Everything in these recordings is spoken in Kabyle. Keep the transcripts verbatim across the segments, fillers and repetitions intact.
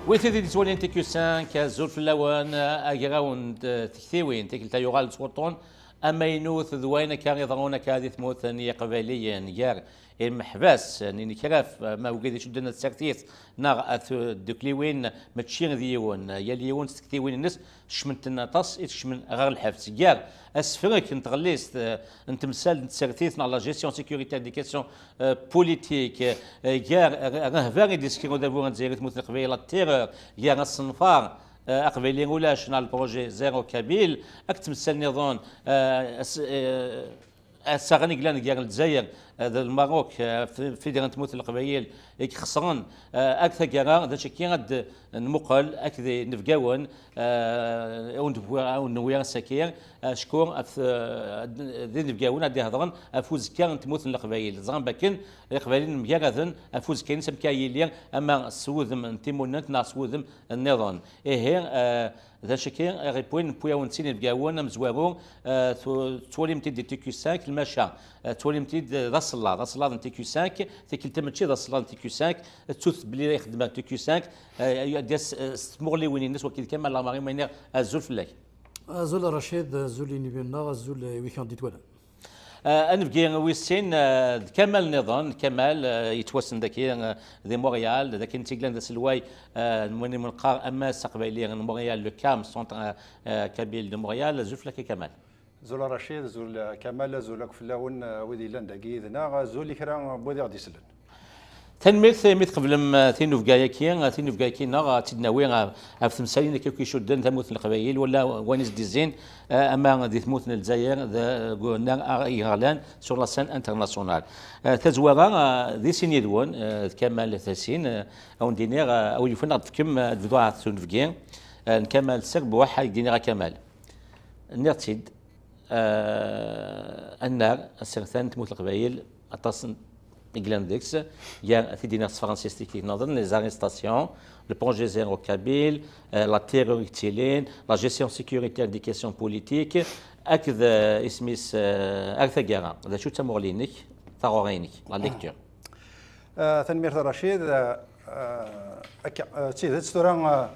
Wid tid i d-yettwalin T Q cinq, azul fell-awen, agraw n tektiwin, tikkelt-a yuɣal-d s wuṭṭun amaynut d wayen akka iḍerrun akka di tmurt n Yiqbayliyen, gar imeḥbas n inekraf, ma wigad icudden at tsertit neɣ at tdukliwin, mačči d yiwen, yal yiwen s tektiwin-nnes, kecment-ten aṭas i tkecmen ɣer lḥebs. Gar asefrek n tɣellist, eh, n temsal n tsertit neɣ la gestion sécuritaire des questions, eh, politiques, eh, gar rrehba i d-yessekren udabu azzayri tmurt n Leqbayel, la terreur, gar asenfar, eh, aqbayli ulac neɣ le projet zéro kabyle, akked temsal nniḍen, eh, as-, eh, assaɣen i yellan gar Lezzayer, eh, d Lmerruk, eh, f-, fidra n tmurt n Leqbayel i ixesren, eh, akked taggara, d acu akka ad d-nmuqel akked inebgawen, eh, ur d-newwi, ur d-newwi ass-agi, acku af-, eh, d inebgawen ad d-ihedren ɣef uzekka n tmurt n Leqbayel. Ẓran bakken Iqbayliyen mgaraden ɣef uzekka-ines amek ara yili, ama s wudem n timunent neɣ s wudem nniḍen. Ihi, eh, d acu-agi ara yewwin, newwi-awen-d sin inebgawen amezwaru, eh, tu-, tettwalim-t-id di T Q cinq, lmaca, eh, tettwalim-t-id d asellaḍ, asellaḍ n T Q cinq, tikkelt-a mačči d asellaḍ n T Q cinq, ttut belli ixeddem T Q cinq, eh, ad d-yas, eh, s tmuɣliwin-ines, wagi d Kamal Lamari, ma iniɣ azul fell-ak. Azul a Racid, azul i yinebgiwen-nneɣ, azul i wid kan d-yettwalan. Eh, anebgi wis sin, eh, d Kamal nniḍen, Kamal, eh, yettwassen daki, eh, di Montréal, d akken tt-yellan d aselway, eh, n win i neqqar Ammas Aqbayli n Montréal, le CAM, Centre, eh, eh, Kabyle de Montréal. Azul fell-ak a Kamal. Azul a Racid, azul a Kamal, azul akk fell-awen, eh, wid yellan dagi yid-neɣ, azul i kra n wid i ɣ-d-isellen. Tanemmirt imi tqeblem, eh, tinubga-agi, eh, tinubga-agi-nneɣ, eh, ad tt-id-nawi, eh, ɣef temsalin akka akk icudden tamurt n Leqbayel, wala wayen i s-d-izzin, eh, ama di tmurt n Lezzayer, d, eh, neɣ, eh, yeɣlan sur la scène internationale. Eh, tazwara, eh, di sin yid-wen, eh, d Kamal Tasin, eh, a wen-d-iniɣ, eh, a wen-yufan ad d-tefkem, eh, ad d-bduɣ ɣef tunebgi, eh, n Kamal Serbuḥ, ad d-iniɣ a Kamal. Nniɣ-tt-id, eh, annar asertan n tmurt n Leqbayel, aṭas n, i yellan deg-s, gar tid-iniɣ s tefransist i k-nniḍen, les arrestations, le projet zéro kabyle, eh, la terreur i yettilin, la gestion sécuritaire des questions politiques, akked, eh, isem-is, eh, ar taggara. D acu d tamuɣli-inek, taɣuri-inek, la lecture? Eh, tanemmirt a Racid. Eh, eh, akka, eh, d tidet tura, eh,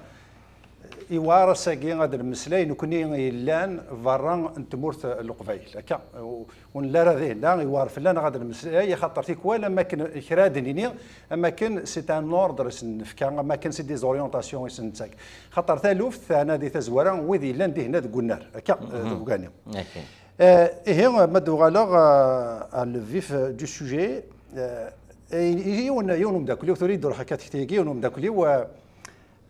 iwar ass-agi ad nmeslay nekkni yellan berra n tmurt n Leqbayel. Akka, u-, ur nelli ara dinna, iwar fell-aneɣ ad nmeslay, axaṭer tikwal, am akken kra ad d-nini, am akken c'est un ordre i sen-nefka, am akken c'est des orientations i sen-nettak. Xaṭer taluft teɛna di tazwara wid yellan dihna deg unnar, akka, eh, deg ugani. Ok. Eh, ihi, ma d-uɣaleɣ, eh, à le vif du sujet, eh, eh, yiwen, yiwen umeddakel-iw, tura i d-iruḥ akka tekti-agi, yiwen umeddakel-iw, eh,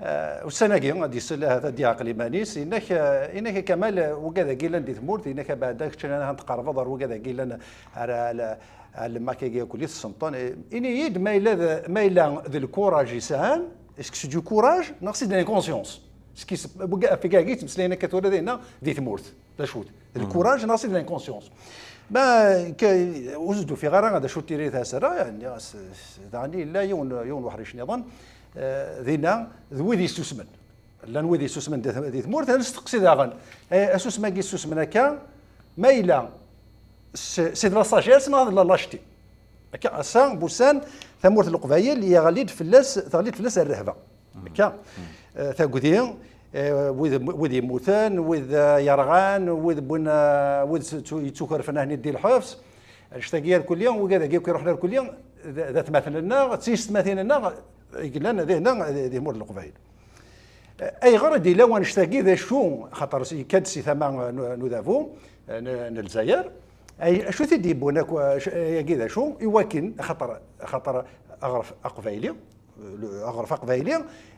eh, ussan-agi, ad d-isel, ahat ad d-yeɛqel iman-is, inak, eh, inak a Kamal, eh, wigad-agi llan di tmurt, inak abeɛda, kečč ad tqerbeḍ ar wigad-agi llan ar, ar, ar lmak-agi akk-nni tessenṭen. Eh, ini-yi-d ma yella d, ma yella d lkuraj i sɛan, est-ce que c'est du courage, neɣ c'est de l'inconscience? Est-ce que c'est, wigad-agi yettmeslayen akka tura dinna, di tmurt? D acu-t? D lkuraj neɣ c'est de l'inconscience? Ma, k-, ur s-d-ufiɣ ara d acu tiri tasara, yani, s-, s-, daɣen yella yiwen, yiwen uḥric niḍen, eh, dinna, d wid yessusmen. Llan wid yessusmen di, di tmurt, ad nesteqsi daɣen, eh, asusem-agi yessusmen akka, ma yella s-, c'est de la sagesse neɣ d la lâcheté? Akka, ass-a, n wussan, tamurt n Leqbayel, yeɣli-d fell-as, teɣli-d fell-as rrehba. Akka, eh, tagdi, eh, wid, wid yemmuten, wid, eh, yerɣan, wid wwin, eh, wid s-, ttu-, yettukerfen ahni di lḥebs. Annect-agi irkelli, wigad-agi akk iruḥen irkelli, d, d atmaten-nneɣ, d tiyessetmatin-nneɣ, i yellan dinna, di, di tmurt n Leqbayel. Eh, ayɣer i d-yella wannect-agi d acu? Xaṭer s-, yekka-d si tama, eh, n, n udabu, eh, n, n Lezzayer. Ay, acu t-id-yewwin akk, eh, acu, ayagi d acu? I wakken, xaṭer, xaṭer aɣref aqbayli, le-, aɣref aqbayli,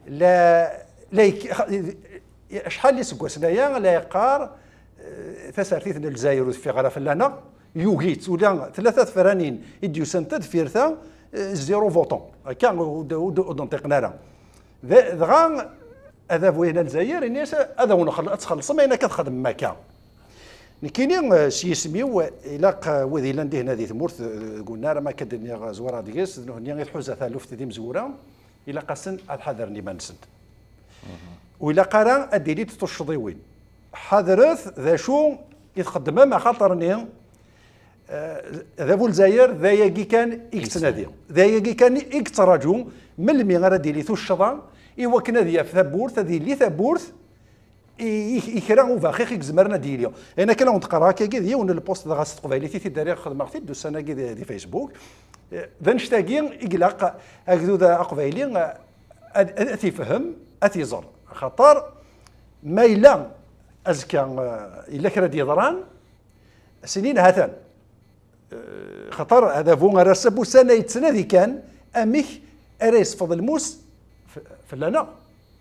la, la yek-, xa-, acḥal n iseggasen aya la yeqqar, eh, tasertit n Lezzayer ur teffiɣ ara fell-aneɣ, yugi-tt, ula tlata tefranin i d-yusan ta deffir ta, eh, zéro votant. Akka, ur d-, ur d-, ur d-nṭiqen ara. D-, dɣa, adabu-ina Lezzayer, ini-as, "Ad awen-xel-, ad txellṣem ayen akka txedmem akka." Nekkini, eh, s yisem-iw, ilaq, eh, wid yellan dihna di tmurt, eh, deg unnar, am akka d-nniɣ, eh, zwareɣ deg-s, d nutni i tḥuza taluft d imezwura, ilaq-asen ad ḥadren iman-nsen. Ur ilaq ara ad d-ilint tuccḍiwin. Ḥadret d acu i txeddmem, axaṭer-nni, eh, adabu Lezzayer, d ayagi kan i yettnadi. D ayagi kan i yettraǧu, melmi ara d-tili tuccḍa, i wakken ad yaf tawwurt, ad yili tawwurt i, i, i kra ubaxix i izemren ad d-yili. Ayen akken ad wen-d-qqareɣ akkagi d yiwen n lpost dɣa s teqbaylit i t-id-rriɣ, xedmeɣ-t-id ussan-agi di, di Facebook. Eh, d annect-agi i ilaq agdud aqbayli, eh, ad, ad, ad t-ifhem, ad t-iẓer. Axaṭer ma yella azekka, eh, yella kra d-yeḍran, sinin ha-t-an. Eh, xaṭer adabu ar ass-a n wussan-a yettnadi kan amek ara yesfeḍ lmus f-, fell-aneɣ.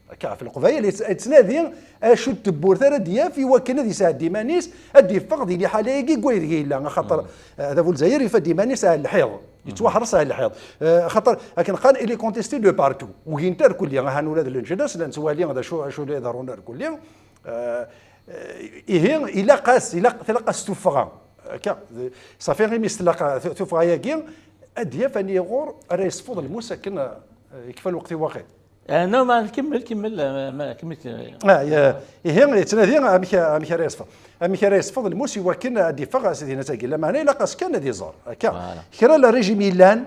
Akka, ɣef Leqbayel yett-, yettnadi acu n tewwurt ara d-yaf i wakken ad yesɛeddi iman-is, ad d-iffeɣ di liḥala-agi deg waydeg yella. Axaṭer, eh, adabu n Lezzayer yufa-d iman-is ar lḥiḍ. Yettwaḥres ar lḥiḍ. Eh, axaṭer, akken qqaren, il est contesté de partout. Ugin-t ar kulli. Ahan ula d leǧnas, la nettwali d acu, acu la iḍerrun ar kulli. Eh, eh, ihi, ilaq-as, ilaq, tilaq-as tuffɣa. Akka, d-, ṣafi, imi s-tlaq tu-, tuffɣa-agi, ad d-yaf aniɣer ara yesfeḍ lmus akken, eh, yekfa lweqt i waqil. Ah, non, ma kemmel, kemmel, ah, ma, kemmel, kemmel. Ah, ya, ihi, yettnadi amek, amek ara yesfeḍ. Amek ara yesfeḍ lmus i wakken ad d-iffeɣ s dinat-agi. Lameɛna ilaq-as kan ad iẓer. Akka. Voilà. Kra n régime yellan,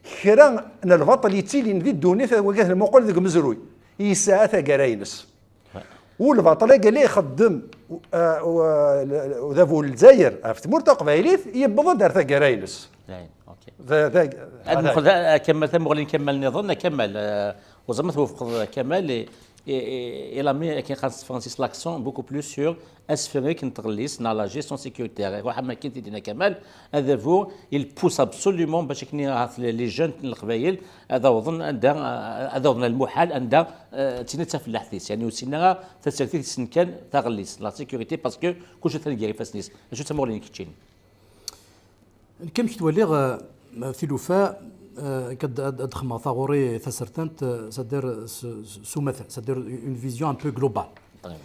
kra n lbaṭel yettilin di ddunit, wagi ad t-nmuqel deg umezruy. Yesɛa taggara-ines. Ouais. U lbaṭel-agi la ixeddem, uh, uh, adabu n Lezzayer ɣef tmurt taqbaylit, yewweḍ-d ar taggara-ines. Dayen, ok. Da, da, Ad da, nmuqel, a Kamal, tamuɣli n Kamal nniḍen, a Kamal, eh, ur ẓer ma twufqeḍ a Kamal, et, et, et, et la met, akken qqaren s tefransist, l'accent beaucoup plus sur asefrek n tɣellist neɣ la gestion sécuritaire. Iruḥ am akken t-id-yenna Kamal, adabu, il pousse absolument bac akken ahat les, les jeunes n Leqbayel ad awḍen anda, ad awḍen ar lmuḥal anda, eh, d tin i d tafellaḥt-is. Yani ur ssinen ara tasertit, ssnen kan taɣellist, la sécurité, parce que kullec atan gar ifassen-is. Acu d tamuɣli-nnek keččini? Nekk amek ttwaliɣ, eh, tilufa, eh, ad, ad, ad xedmeɣ taɣuri tasertant, eh, c'est-à-dire s, s, s umata, c'est-à-dire une vision un peu globale. Très bien.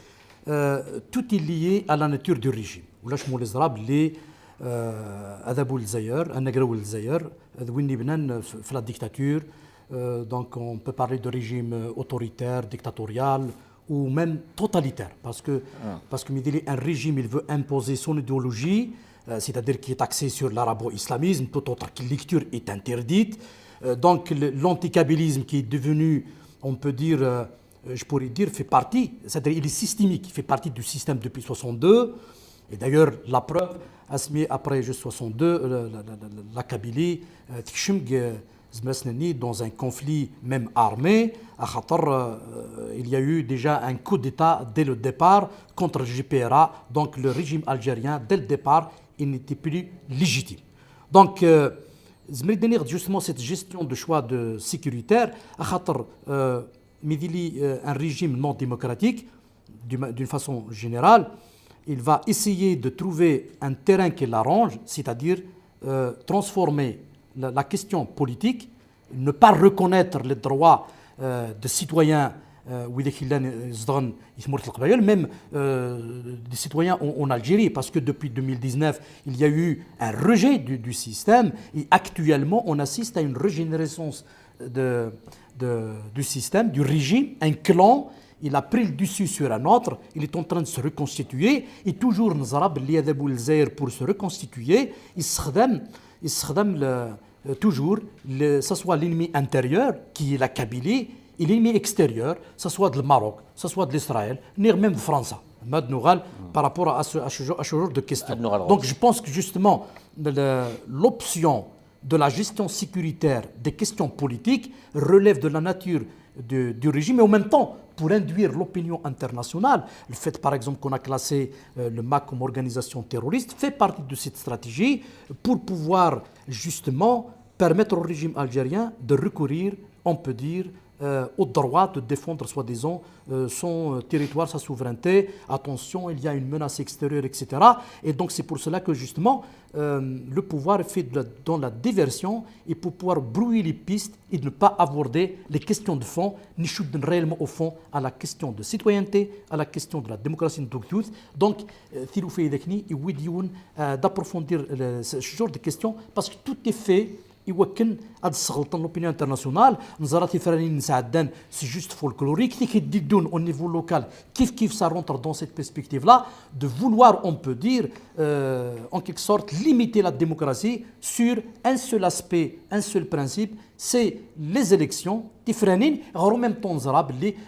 Euh, tout est lié à la nature du régime. Ulac ma ur neẓra belli, euh, adabu n Lezzayer, anagraw n Lezzayer, d win yebnan f, f la dictature. Euh, donc on peut parler de régime autoritaire, dictatorial, ou même totalitaire, parce que, parce que mi yili un régime, il veut imposer son idéologie, euh, c'est-à-dire qui est axée sur l'arabo-islamisme, toute autre lecture est interdite. Euh, donc le, l'antikabylisme qui est devenu, on peut dire, euh, je pourrais dire, fait partie, c'est-à-dire il est systémique, il fait partie du système depuis soixante-deux. Et d'ailleurs, la preuve, asmi après juste soixante-deux, euh, la, la, la, la, la Kabylie, euh, tekcem, euh, zemreɣ ad s-nini, dans un conflit même armé, axaṭer, euh, il y a eu déjà un coup d'État dès le départ contre le G P R A, donc le régime algérien, dès le départ, il n'était plus légitime. Donc, euh, zemreɣ ad iniɣ justement cette gestion de choix de sécuritaire, axaṭer, euh, mi yili, euh, un régime non démocratique, d'une, d'une façon générale, il va essayer de trouver un terrain qui l'arrange, c'est-à-dire, euh, transformer la, la question politique, ne pas reconnaître les droits, euh, de citoyens, euh, widak yellan, euh, zedɣen i tmurt n Leqbayel, même, euh, des citoyens en, en Algérie, parce que depuis deux mille dix-neuf, il y a eu un rejet du, du système, et actuellement, on assiste à une régénérescence de, de, du système, du régime. Un clan, il a pris le dessus sur un autre, il est en train de se reconstituer, et toujours neẓra belli adabu n Lezzayer, pour se reconstituer, yessexdam, yessexdam le, euh, toujours, le, ça soit l'ennemi intérieur, qui est la Kabylie, et l'ennemi extérieur, ça soit le Maroc, ça soit l'Israël, ni même de France. Ma d-nuɣal par rapport à ce, à ce genre, à ce genre de questions. Donc, je pense que justement, le, l'option de la gestion sécuritaire des questions politiques relève de la nature de, du régime, et en même temps, pour induire l'opinion internationale, le fait, par exemple, qu'on a classé, euh, le MAK comme organisation terroriste fait partie de cette stratégie pour pouvoir justement permettre au régime algérien de recourir, on peut dire, euh, au droit de défendre soi-disant, euh, son, euh, territoire, sa souveraineté. Attention, il y a une menace extérieure, et cetera. Et donc c'est pour cela que justement, euh, le pouvoir fait de la, dans la diversion et pour pouvoir brouiller les pistes et de ne pas aborder les questions de fond, ni cuden réellement au fond à la question de citoyenneté, à la question de la démocratie. Donc, euh, tilufa-agi, euh, d'approfondir le, ce, ce genre de questions, parce que tout est fait iwakken ad sɣelṭen l'opinion internationale. Neẓra tifranin nesɛeddan, c'est juste folklorique. Tiki d-iddun au niveau local, kif kif, ça rentre dans cette perspective-là, de vouloir, on peut dire, euh, en quelque sorte, limiter la démocratie sur un seul aspect, un seul principe, c'est les élections. Tifranin, en même temps,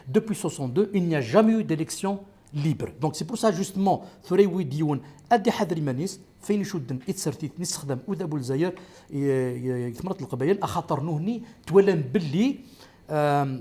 depuis soixante-deux, il n'y a jamais eu d'élection libre. Donc c'est pour ça, justement, tura yewwi-d yiwen ad iḥader iman-is, f ayen icudden i tsertit n yisexdam udabu n Lezzayer, i, i, i temrat n Leqbayel, axaṭer nuhni twalam belli, euh,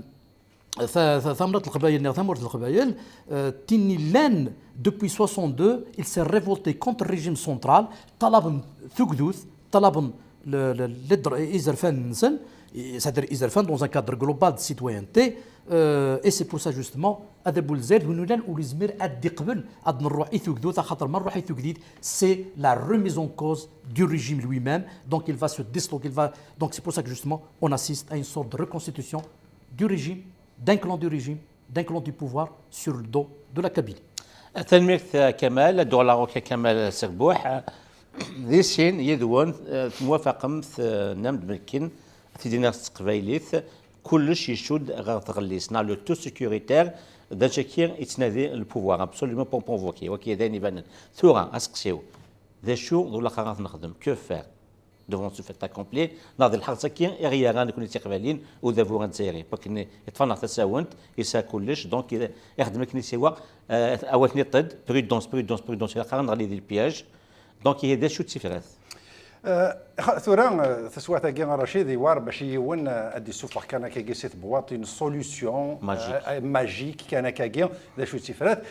ta-, ta-, tamrat n Leqbayel, neɣ tamurt n Leqbayel, euh, tin llan depuis soixante-deux, il s'est révolté contre le régime central, ṭalaben tugdut, ṭalaben le, le, les dr-, izerfan-nsen, c'est-à-dire izerfan dans un cadre global de citoyenneté, euh, et c'est pour ça, justement, adabu n Lezzayer d win yellan ur yezmir ad d-iqbel ad nruḥ i tugdut, axaṭer ma nruḥ i tugdut, c'est la remise en cause du régime lui-même. Donc il va se disloquer, il va, donc c'est pour ça que, justement, on assiste à une sorte de reconstitution du régime, d'un clan du régime, d'un clan du pouvoir sur le dos de la Kabylie. Tanemmirt a Kamal, ad d-uɣaleɣ akk a Kamal Serbuḥ. Di sin yid-wen, eh, temwafaqemt, eh, nnam-d belkin, ad t-id-iniɣ s teqbaylit, kullec icudd ɣer tɣellist, neɣ le tout sécuritaire, d acu-agi yettnadi le pouvoir, absolument pour provoquer, wagi d ayen ibanen. Tura, aseqsi-w, d acu d ulaqaq ara t-nexdem, que faire devant ce fait accompli, neɣ d lḥerṣ-agi i ɣ-yerran nekni d tiqbayliyin, udabu azzayri, wakken iṭṭef-aneɣ tasawent, yesɛa kullec, donc i-, ixeddem akken i siwa, eh, awal-nni iṭṭed, prudence, prudence, prudence, ilaq ara neɣli di le piège. Donc ihi d acu d tifrat? Eh, xa-, tura, eh, taswiɛt-agi a Racid, iwar bac yiwen, eh, ad d-isuffeɣ kan akkagi si tebwaṭ une solution, magique, eh, eh, magique kan akkagi, d acu d tifrat?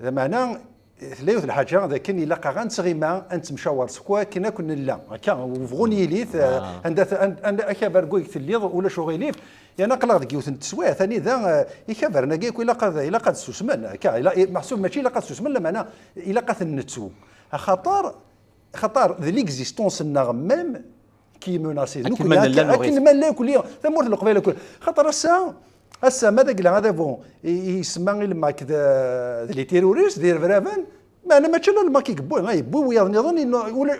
Lameɛna, tella yiwet n lḥaǧa d akken ilaq-aɣ ad nettɣima, ad nettemcawar s wakken akk nella. Akka, ubɣun yili-t, eh, anda t-, and-, anda akabar deg telliḍ, ulac uɣilif, yerna aql-aɣ deg yiwet n teswiɛt, anida, eh, ikabaren-agi akk ilaq ad, ilaq ad susmen. Akka, ilaq, i-, meḥsub mačči ilaq ad susmen, lameɛna ilaq ad ten-nettu. Axaṭer, axaṭer d l'existence-nneɣ même qui est menacée. Akken ma nella, akken ma nella akk, tamurt n Leqbayel akk. Xaṭer ass-a, ass-a ma d agla ad abu i, i ysemma i lmak d, d les terroristes, d irebraben, meɛna mačči ala lmak i yewwi, a yewwi wiyaḍ nniḍen, ino-, ula,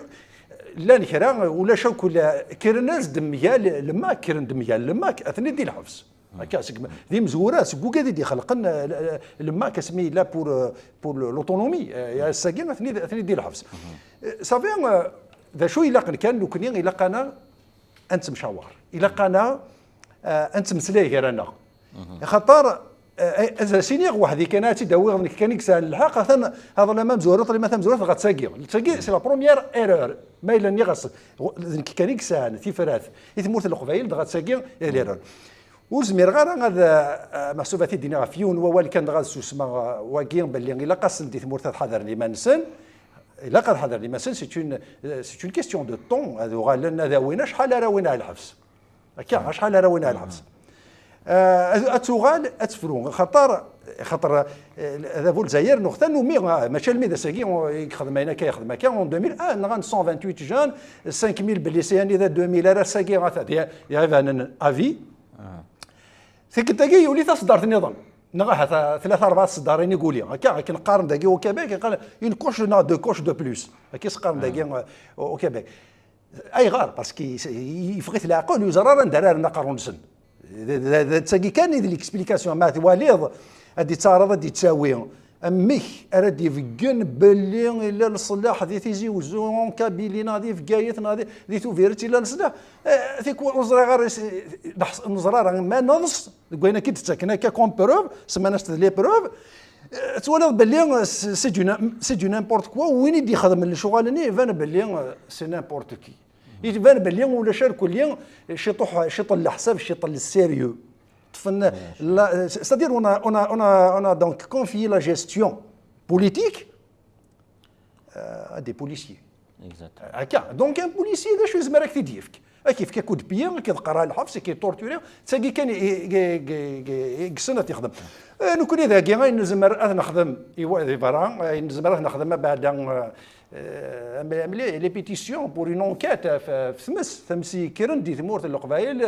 llan kra, ulac akk la, kkren-as-d mgal lmak, kkren-d mgal lmak, atni di lḥebs. Akka, seg, d imezwura, seg ugad i d-ixelqen, eh, l-, l-, lmak asmi yella pour, eh, pour le, l'autonomie. Eh, ass-agi, atni, atni di lḥebs. Eh, ça fait, eh, d acu ilaqen kan, nekkni ilaq-aneɣ ad nettemcawar. Ilaq-aneɣ, eh, ad nettmeslay gar-aneɣ. Axaṭer, eh, eh, ad as-iniɣ weḥd-i kan, ad tt-id-awiɣ, d nekk kan i yesɛan lḥeqq, atan aḍlam amezwaru, ṭṭlima tamezwarut, dɣa d tagi. D tagi, c'est la première erreur. Ma yella nniɣ-as, d nekk kan i yesɛan tifrat i tmurt n Leqbayel, dɣa d tagi i d l'erreur. Ur zmireɣ ara ad, eh, meḥsub ad t-id-iniɣ ɣef yiwen wawal kan, dɣa ad susmeɣ, eh, wagi, belli ilaq-asen di tmurt ad ḥadren iman-nsen. Ilaq ad ḥadren iman-nsen, c'est une, eh, c'est une question de temps. Ad uɣalen ad awin acḥal ara awin ar lḥebs. Akka, acḥal ara awin ar lḥebs. Eh, ad, ad tuɣal, ad tefru. Xaṭer, xaṭer, eh, adabu Lezzayer, nuɣ-t anumi, ah, mačči almi d ass-agi, i yexdem ayen akka, yexdem akka, en deux mille un, nɣan cent vingt-huit jeunes, cinq mille blessés, anida deux mille ara ass-agi, ata, d iɛibanen à vie. Tikkelt-agi yuli taseddart nniḍen. Neɣ ahat, ah, tlata, rebɛa tseddarin i yuli. Akka, akken qqaren dagi au Québec, qqaren une couche neɣ deux couches de plus. Akka i s-qqaren dagi, euh, au, au Québec. Ayɣer? Parce que yeffeɣ-it leɛqel, ur yeẓri ara anda ara rren aqerru-nsen. D, d, d, d tagi kan i d l'explication. Ma twaliḍ, ad d-yettaɛraḍ, ad d-yettawi. Amek ara d-ibeggen belli illa leṣlaḥ di Tizi Uzzu, en Kabylie, neɣ di Bgayet, neɣ di, di Tubiret, illa leṣlaḥ? Eh, tikwal ur ẓriɣ ara, neẓra ara ma neḍs deg wayen akka i d-ttaken akka comme preuve, semman-as-t d les preuves. Eh, twalaḍ belli, eh, c'est, c'est du na-, c'est du n'importe quoi. Win i d-ixedmen lecɣal-nni, iban belli, eh, c'est n'importe qui. Iban belli ulac arkelli, ciṭuḥ, ciṭ n leḥsab, ciṭ n le sérieux. Ṭṭfen la, c'est-à-dire, on a, on a, on a, on a donc confié la gestion politique, euh, à des policiers. Exact. Akka. Donc, un policier, d acu yezmer ad k-t-id-yefk? Ad k-yefk coup de pied, ad k-iḍeqqer ɣer lḥebs, ad k-torturer. D tagi kan i, i, i, i, i yessen ad t-yexdem. Eh, nekkni dagi, ayen nezmer ad nexdem i wa-, di berra, ayen nezmer ad nexdem abeɛda, eh, euh, les pétitions pour une enquête, euh, f- f- tmes, tmes yekkren di tmurt n Leqbayel,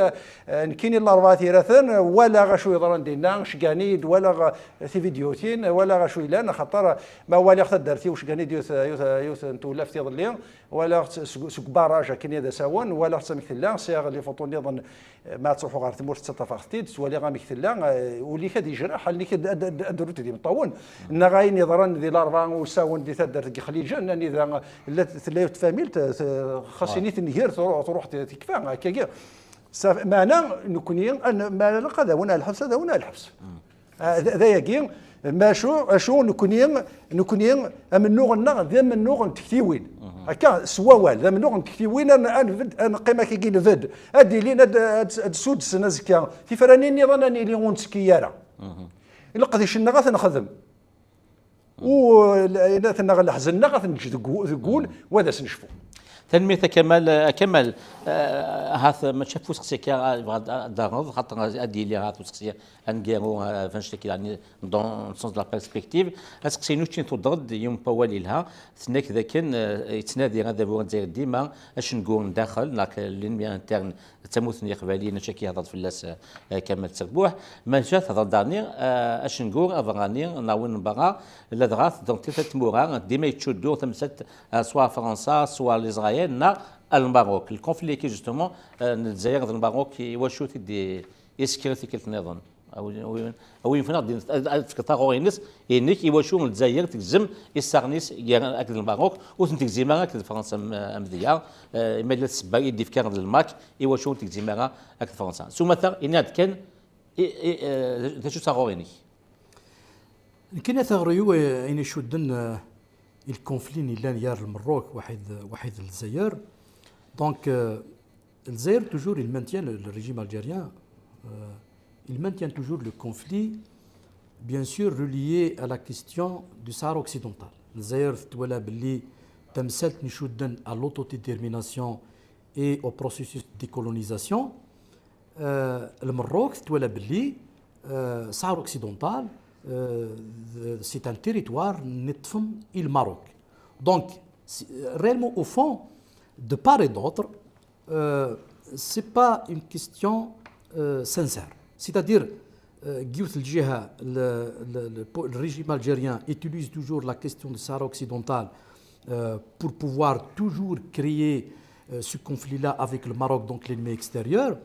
euh, nekkini n Larebɛa Tiraten, walaɣ acu yeḍran dinna, ceggan-iyi-d, walaɣ, euh, tividyutin, walaɣ acu yellan, axaṭer ma waliɣ taddart-iw, ceggan-iyi-d yiwet, yiwet, yiwet n tewlaft iḍelli, walaɣ-tt seg, seg barrage akken ad asawen, walaɣ-tt amek tella, sɛiɣ les photos nniḍen, euh, ma ad truḥu ɣer tmurt ttaṭṭafeɣ-t-id, ttwaliɣ amek tella, euh, ul-ik ad yejreḥ, allen-ik ad, ad, ad, ad runt d imeṭṭawen, neɣ ayen yeḍran di Larebɛa Usawen di taddart n Yexliǧen, anida la, tella yiwet tfamilt, t- xas ini tenger, tru- truḥ t- tekfa, akkagi. Saf- meɛna nekni, an- ma ilaq ad awen ar lḥebs, ad awen ar lḥebs. Ah, d- d ayagi, macu, acu nekni, nekni amennuɣ-nneɣ d amennuɣ n tektiwin. Akka, s wawal, d amennuɣ n tektiwin, ad n- ad nbedd, ad neqqim akkagi nbedd. Ad d-ilin, ad, ad, ad suddsen azekka. Tifranin nniḍen ad nili ur nettekki ara. Leqdic-nneɣ ad t-nexdem. U l- ayen ad t-nneɣ leḥzen-nneɣ ad t-neǧǧ deg u- deg wul, wa d as-necfu. Tanemmirt a Kamal. A Kamal, eh, ahat mačči ɣef useqsi akka, ah, bɣa ad d-terreḍ, xaṭer ad d-yili ahat useqsi aneggaru, ah, ɣef annect-agi, yeɛni dans le sens de la perspective. Aseqsi-inu keččini tudreḍ-d yiwen n wawal yelha, tenna-k dakken, eh, yettnadi adabu azzayri dima acengu n daxel, neɣ l'ennemi interne, d tamurt n Yiqbayliyen, acu akka ihder fell-as, eh, Kamal Terbuḥ. Maca tehder daɣni, eh, acengu aberrani neɣ win n berra, ladɣa teddreḍ-t i tmura, dima yettcuddu tamsalt, eh, soit Fransa, soit Lezrayen, neɣ Lmerruk. Le conflit-agi, justement, eh, n Lezzayer d Lmerruk, i wacu i t-id-yessekra tikkelt nniḍen? A wi- a wi- a wi yufan ad d- ad d-tefkeḍ taɣuri-ines, inek, i wacu Lezzayer tegzem issaɣen-is gar akked Lmerruk, ur ten-tegzim ara akked Fransa am- amedya, eh, ma yella d ssebba i d-ifka Lmerruk, i wacu ur tegzim ara akked Fransa. S umata, ini-aɣ-d kan, i, i, eh, d acu taɣuri-inek? Nekkini taɣuri-iw, eh, ayen icudden, eh, i lkonfli yellan gar Lmerruk waḥid, waḥid d Lezzayer. Donc, euh, Lezzayer, toujours, il maintient le, le régime algérien, euh, il maintient toujours le conflit, bien sûr, relié à la question du Sahara occidental. Lezzayer tettwala belli tamsalt n icudden à l'autodétermination et au processus de décolonisation. Euh, Lmerruk tettwala belli, euh, Sahara occidental, euh, c'est un territoire n iṭṭfen i Lmerruk. Donc, c'est- réellement, au fond, de part et d'autre, euh, c'est pas une question, euh, sincère. C'est-à-dire, euh, deg yiwet n lǧiha, le, le- le po- le régime algérien utilise toujours la question de Sahara occidentale, euh, pour pouvoir toujours créer, euh, ce conflit-là avec le Maroc, donc l'ennemi extérieur.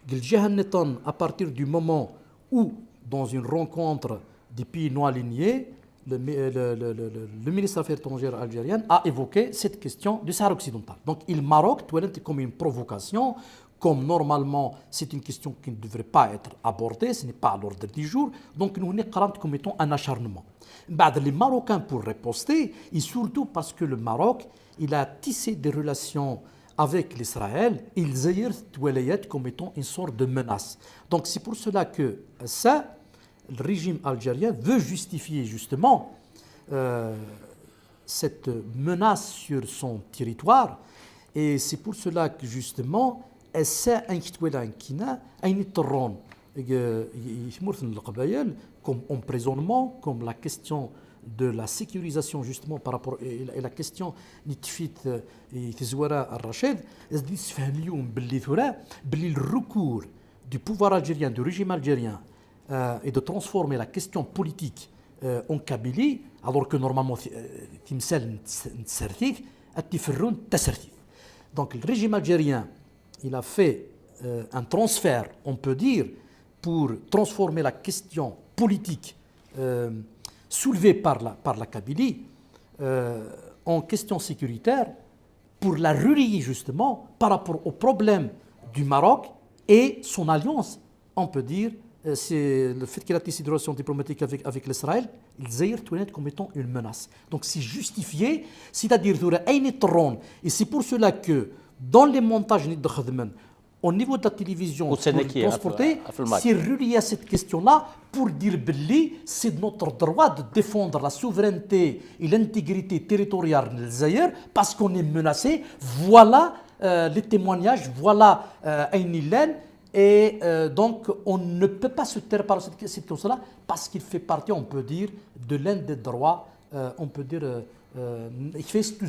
Deg lǧiha nniḍen, à partir du moment où, dans une rencontre des pays non alignés, le, mi- le- le- le- le- le ministre des Affaires étrangères algérien a évoqué cette question du Sahara occidental. Donc, le Maroc, twalant comme une provocation, comme normalement c'est une question qui ne devrait pas être abordée, ce n'est pas à l'ordre du jour, donc nous on est comme étant un acharnement. بعد les Marocains pour riposter, et surtout parce que le Maroc, il a tissé des relations avec l'Israël, et Lezzayer tettwala-t comme étant une sorte de menace. Donc c'est pour cela que ça, le régime algérien veut justifier justement, euh, cette menace sur son territoire. Et c'est pour cela que justement, ass-a ayen tettwala nekkini, ayen iḍerrun i, i, i tmurt n Leqbayel, comme emprisonnement, comme la question de la sécurisation justement par rapport et, et la question n tfit, euh, i tezwara Rachid, ad d-yessefhem yiwen belli tura, belli le recours du pouvoir algérien, du régime algérien, euh, et de transformer la question politique, euh, en Kabylie, alors que normalement, euh, timsal n ts- n tsertit, ad tifrun tasertit. Donc le régime algérien, il a fait, euh, un transfert, on peut dire, pour transformer la question politique, euh, soulevée par la, par la Kabylie, euh, en question sécuritaire, pour la relier justement par rapport au problème du Maroc et son alliance, on peut dire, euh, c'est le fait qu'il a tissé des relations diplomatiques avec, avec l'Israël, Lezzayer tettwala-t comme étant une menace. Donc c'est justifié, c'est-à-dire tura ayen iḍerrun, et c'est pour cela que dans les montages n ixedmen, au niveau de la télévision, pour transporter, c'est relié à cette question-là, pour dire belli c'est de notre droit de défendre la souveraineté et l'intégrité territoriale de Lezzayer parce qu'on est menacé. Voilà, euh, les témoignages, voilà, euh, ayen illan. Et, euh, donc, on ne peut pas se taire par cette, cette question-là parce qu'il fait partie, on peut dire, de l'un des droits, euh, on peut dire, euh, euh, il fait tout,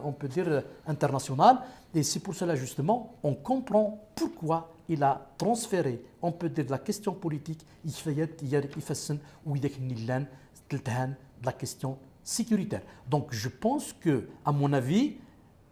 on peut dire, international. Et c'est pour cela, justement, on comprend pourquoi il a transféré, on peut dire, de la question politique, il fait, il fait, ou il est de la question sécuritaire. Donc, je pense que, à mon avis,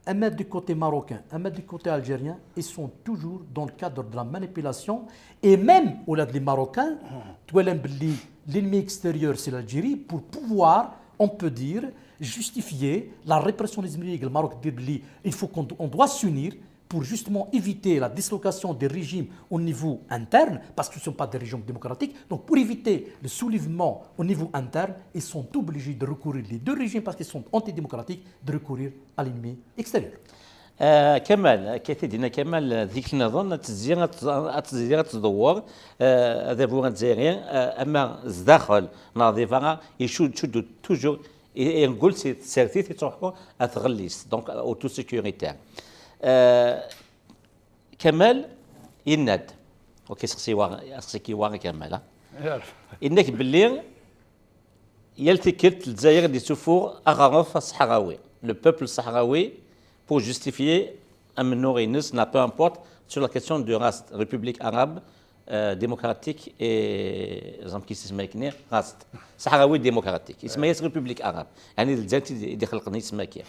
un mètre du côté marocain, un mètre du côté algérien, ils sont toujours dans le cadre de la manipulation. Et même au-delà des Marocains, tu vois, l'ennemi extérieur, c'est l'Algérie, pour pouvoir, on peut dire, justifier la répression des immigrés. Le Maroc dit, il faut qu'on on doit s'unir pour justement éviter la dislocation des régimes au niveau interne, parce que ce ne sont pas des régimes démocratiques. Donc pour éviter le soulèvement au niveau interne, ils sont obligés de recourir, les deux régimes, parce qu'ils sont antidémocratiques, de recourir à l'ennemi extérieur. Ah, Kamal, akka i t-id-yenna Kamal, zik nniḍen, ad tezzi, ad tez- ad tezzi, ad tdewwer, ah, adabu azzayri, ah, ama zdaxel neɣ di berra, icudd, icudd toujours, i- irgul si tsertit, ittruḥu ar tɣellist, donc, ah, auto-sécuritaire. Ah, Kamal yenna-d, ok, seqsi wa, seqsi-k i wa, Kamal, ah? Yenna-k belli yal tikkelt Lezzayer i d-yettuffuɣ aɣaref aṣeḥrawi, le peuple sahrawi, pour justifier amennuɣ-ines, n'a peu importe, sur la question de RAST, République arabe, euh, démocratique et, ẓem kis isem-nni, RAST, Sahrawi démocratique. Isem-is République arabe. Ɛni d Lezzayer i d-ixelqen isem-agi.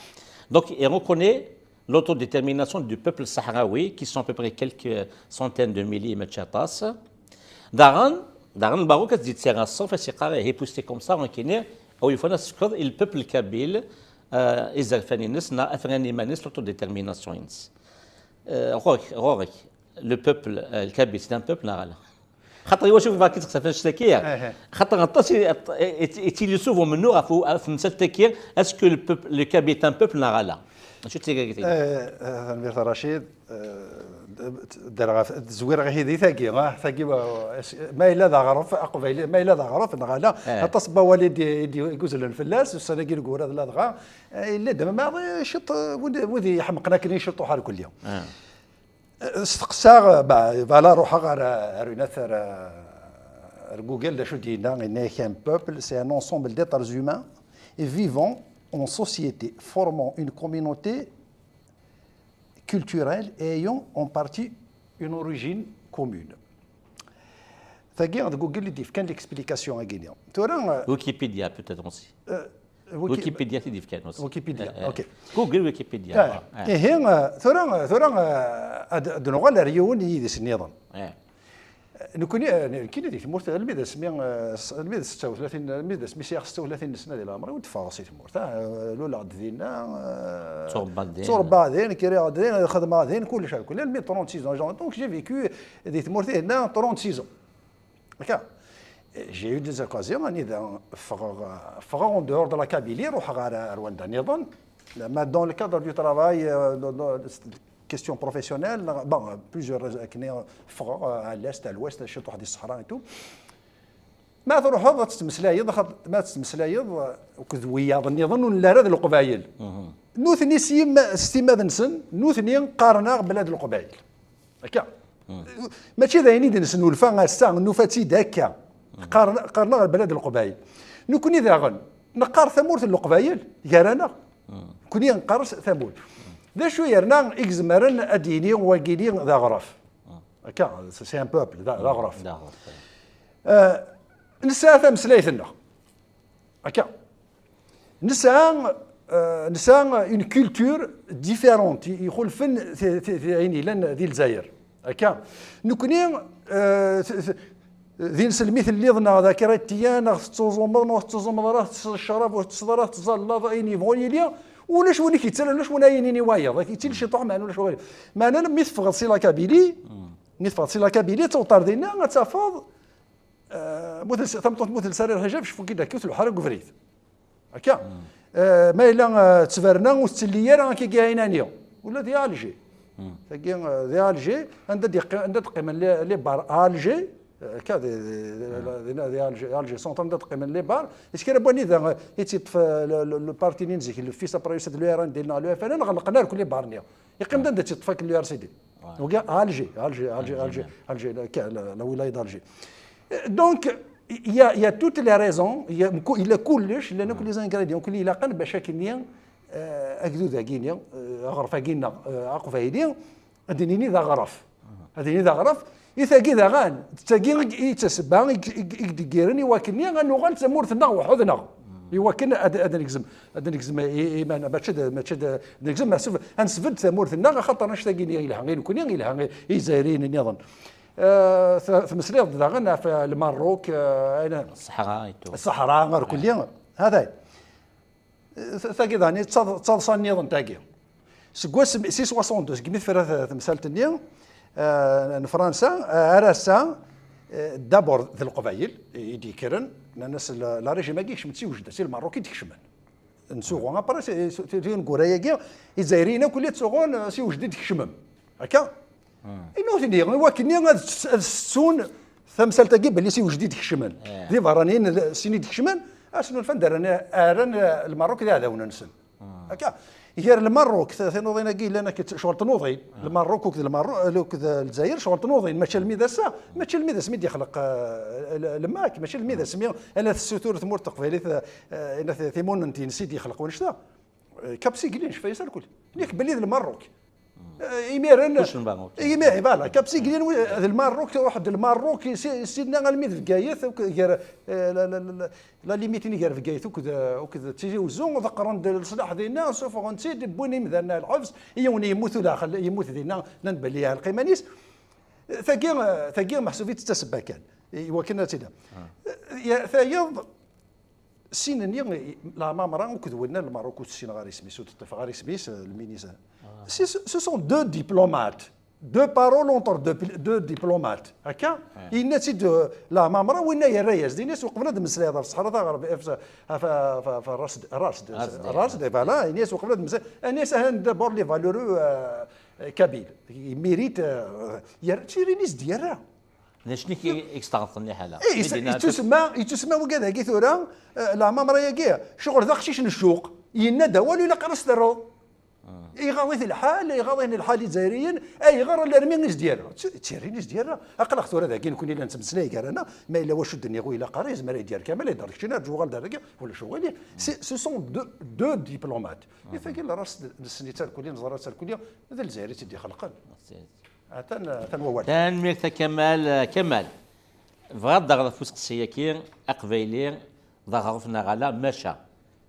Donc, il reconnaît l'autodétermination du peuple sahrawi, qui sont à peu près quelques centaines de milliers, mačči aṭas. Daɣen, daɣen Lmerruk ad d-yettarra ṣṣerf, ad s-yeqqar ihi, poussé comme ça, nekkini, aw yufan ad tefkeḍ i le peuple kabyle, euh, izerfan-ines, neɣ afran iman-is, l'autodétermination-ines. Euh, ɣur-k, ɣur-k, le peuple, euh, le kabyle, c'est un peuple, neɣ ala? Xaṭer iwacu bɣiɣ ad k-id-sseqsiɣ annect-agi? Xaṭer aṭas i, i, i, yettili souvent umennuɣ ɣef, ɣef temsalt-agi, est-ce que le peuple, le kabyle est un peuple, neɣ ala? Acu d tigagit-agi? Eh, eh, tanemmirt a Racid. Eh, d-, d-, ddreɣ ɣef, zwireɣ ihi di tagi, ah, tagi, wa-, es-, ma yella d aɣref aqbayli, ma yella d aɣref neɣ ala, aṭas n wawal i d-, i d-, i d-yuzzlen fell-as, ussan-agi deg urad ladɣa, eh, yella-d maḍi ciṭ, eh, wid, wid iḥemqen akken i ciṭuḥ ar kulli. Eh, steqsaɣ, bah, voilà, ruḥeɣ ar, ar une affaire, ar, ar Google, d acu d-yenna, yenna-yak un peuple, c'est un ensemble d'êtres humains vivant en société, formant une communauté culturelle et ayant en partie une origine commune. Tagi, d Google i d-yefkan l'explication-agi-nni. Tura, euh, Wikipedia, peut-être aussi. Euh, Wiki- Wikipedia i d-yefkan aussi. Wikipedia, Euh, euh, ok. Google Wikipedia. Ah, voilà. Ihi, euh, tura, euh, tura, euh, ad, ad nuɣal ar yiwen n yidis nniḍen. Eh. Nekkni, eh, nekkini di tmurt, almi d asmi, eh, s-, almi d setta u tlatin, almi d asmi sɛiɣ setta u tlatin n ssna di leɛmer-iw, ur d-ffɣeɣ si tmurt. Ah, eh, luleɣ-d dinna, eh, Tturebbaɣ din. Tturebbaɣ din, kriɣ din, xedmeɣ din, kullec ar kulli, almi trente-six ans. Donc, j'ai vécu di tmurt-ihinna trente-six ans. Akka. J'ai eu des occasions, anida ffɣeɣ, ffɣeɣ en dehors de la Kabylie, ruḥeɣ ar, ar wanda nniḍen. Ma dans le cadre du travail, euh, dans, dans, question professionnelle, neɣ, bon, plusieurs raisons, akken ffɣeɣ, euh, à l'est, à l'ouest, ciṭuḥ di ṣṣeḥra et tout. Ma truḥeḍ ad tettmeslayeḍ, axaṭer ma tettmeslayeḍ, euh, akked wiyaḍ nniḍen ur nelli ara d Leqbayel. Nutni s yim-, s timmad-nsen, nutni qqaren-aɣ belli d Leqbayel. Akka. Mačči d ayen i d-nesnulfa ass-a, nufa-tt-id akka. Qqaren-, qqaren-aɣ belli d Leqbayel. Nekkni daɣen, neqqar tamurt n Leqbayel, gar-aneɣ. Nekkni neqqar tamurt. D acu yerna i izemren ad d-yini wagini d aɣref? Akka, c'est un peuple, d, d aɣref. D aɣref, eh. Euh, nesɛa tameslayt-nneɣ. Akka. Nesɛa, euh, nesɛa une culture différente, i-, ixulfen ti-, ti-, ti-, ayen yellan di Lezzayer. Akka. Nekkni, euh, t-, t-, d inselmi telliḍ neɣ d akṛatiyen, neɣ tettuẓumeḍ, neɣ ur tettuẓumeḍ ara, tettesseḍ ccrab, ur tettetteḍ ara, tettẓallaḍ, ayen yebɣun yili, ulac win i k-yettalin, ulac win ara yinin i wayeḍ. Yettili ciṭuḥ, meɛna ulac win. Meɛna mi teffɣeḍ si la Kabylie, mi teffɣeḍ si la Kabylie, ad tawḍeḍ ar dinna, ad tafeḍ, eh, mu tels-, tameṭṭut mu telsa ara lḥijab, cfu-k-id akka, tluḥ ara deg ubrid. Akka. Eh, ma yella, eh, ttberna ur tettelli ara akka i ɛinani. Ula di Alger. Tagi, eh, di Alger, anda d-yeqqi-, anda d-qqimen les, les bars à Alger, eh, akka di, di, di, di, di Alger, Alger centre, anda d-qqimen les bars, est-ce que kra n wanida, eh, i tt-yeṭṭef, eh, le, le, le parti-nni n zik, le fils après de l'U R N D neɣ le F L N, ɣelqen akk les bars-nni. Yeqqim-d anda tt-yeṭṭef akk le R C D. Donc, à Alger, Alger, Alger, Alger, Alger, la, la, la wilaya d'Alger. Eh, donc, Il y a, il y a toutes les raisons, il y a, il y a kullec, llan akk les ingrédients, akk ilaqen bac akken-nni, euh, agdud-agi-nni, euh, aɣref-agi-nneɣ, euh, aqbayli, ad nini d aɣref. Ad nini d aɣref. I tagi daɣen, d tagi i, i d tasebba i, i, i d-iggiren i wakken-nni ad nuɣal d tamurt-nneɣ weḥd-nneɣ. I wakken ad, ad negzem, ad negzem i, i, iman, mačči d, mačči d, ad negzem, meḥsub, ad nesbedd tamurt-nneɣ, axaṭer annect-agi-nni yelha i nekkni, yelha i, i Izzayriyen nniḍen. Euh, t-, tmeslayeḍ daɣen ɣef Lmerruk, euh, ayen-, Ṣṣeḥra et tout. Ṣṣeḥra, ar kulli. Hada. T-, tagi daɣen, d taḍ-, d taḍsa nniḍen tagi. Seg wass, si soixante-deux, segmi tefra t-, temsalt-nni, euh, n Fransa, euh, ar ass-a, euh, d'abord d Leqbayel i d-yekkren, nnan-as la, la régime-agi yekcem-d si wejda, si Lmerruk i d-kecmen. Nsuɣu, après, c'est, c'est, c'est une gouraya-agi, Izzayriyen akk i ttsuɣun, euh, si wejda i d-kecmen. Akka? I nutni, i wakken-nni ad s-, ad settun tamsalt-agi belli si wejdi d-kecmen. Eh. D iberraniyen d-, sin i d-kecmen, ad snulfan d rran, rran Lmerruk d iɛdawen-nsen. Akka, gar Lmerruk, t-, tinuḍin-agi yellan akka, ccɣel tnuḍin, Lmerruk akked Lmerruk, akked Lezzayer, ccɣel tnuḍin, mačči almi d ass-a, mačči almi d asmi d-yexleq, eh, l-, Lmak, mačči almi d asmi ala tessutur tmurt taqbaylit, eh, eh, timunent-ines i d-yexleq wanect-a. Eh, Cap Sigli, ncfa-yas alkul. Yak belli d Lmerruk. Eh, imiren, Kullec n Lmerruk. Imi, voilà, Cap Sigli, wi-, d Lmerruk, truḥ-d Lmerruk, si, sinna almi d Bgayet, ok, gar, eh, la, la, la, la limite-nni gar Bgayet akked, akked Tizi Uzzu, ḍeqqren-d leṣlaḥ dinna, suffɣen-tt-id, wwin imdanen ar lḥebs, yiwen yemmut ula xel-, yemmut dinna, nnan belli yeɛleq iman-is. Tagi, tagi meḥsub-itt d tasebba kan, i wakken ad tt-id-, ya, tayeḍ, Sin-nni, Lɛmamra akked winna n Lmerruk, ur ssineɣ ara isem-is, ur d-ṭṭifeɣ ara isem-is, euh, le ministre. Ce, ce sont deux diplomates. Deux paroles entre deux, deux diplomates. Akka? Yenna-tt-id, euh, Lɛmamra, winna yerra-yas-d, yenna-yas uqbel ad mmeslayeḍ ɣef ṣṣeḥra taɣerb-, ɣef, ɣef, ɣef, ɣef Rasd, Rasd, Rasd, Rasd, voilà, yenna-yas uqbel ad mmeslayeḍ, yenna-yas ahan d'abord les valeureux, euh, kabyles. Ils méritent, euh, yerra, d tirin i s-d-yerra. D acu i k-, i yesteɛṛfen liḥala? Eh, yettusemma, yettusemma wigad-agi tura, eh, Lɛmamra-agi, ccɣel d aqcic n ccuq, yenna-d awal, ilaq ara s-terreḍ. Iɣaḍ-it lḥal, iɣaḍ-iten lḥal Izzayriyen, ayɣer alarmi i s-d-yerra? D tirin i s-d-yerra. Aql-aɣ tura dagi nekkni la nettmeslay gar-aneɣ, ma yella wacu d-nniɣ ur ilaq ara, yezmer ad d-yerr Kamal, ad d-yerr keččini, ad d-uɣal d argaz, ulac uɣilif. C'est, ce sont deux, deux diplomates. I tagi la ras nessen-itt arkulli, neẓra-tt arkulli, d Lezzayer i tt-id-ixelqen. Atan, atan wawal. Tanemmirt a Kamal. Kamal, bɣiɣ ad d-aɣeɣ ɣef useqsi-agi, aqbayli d aɣref neɣ ala, maca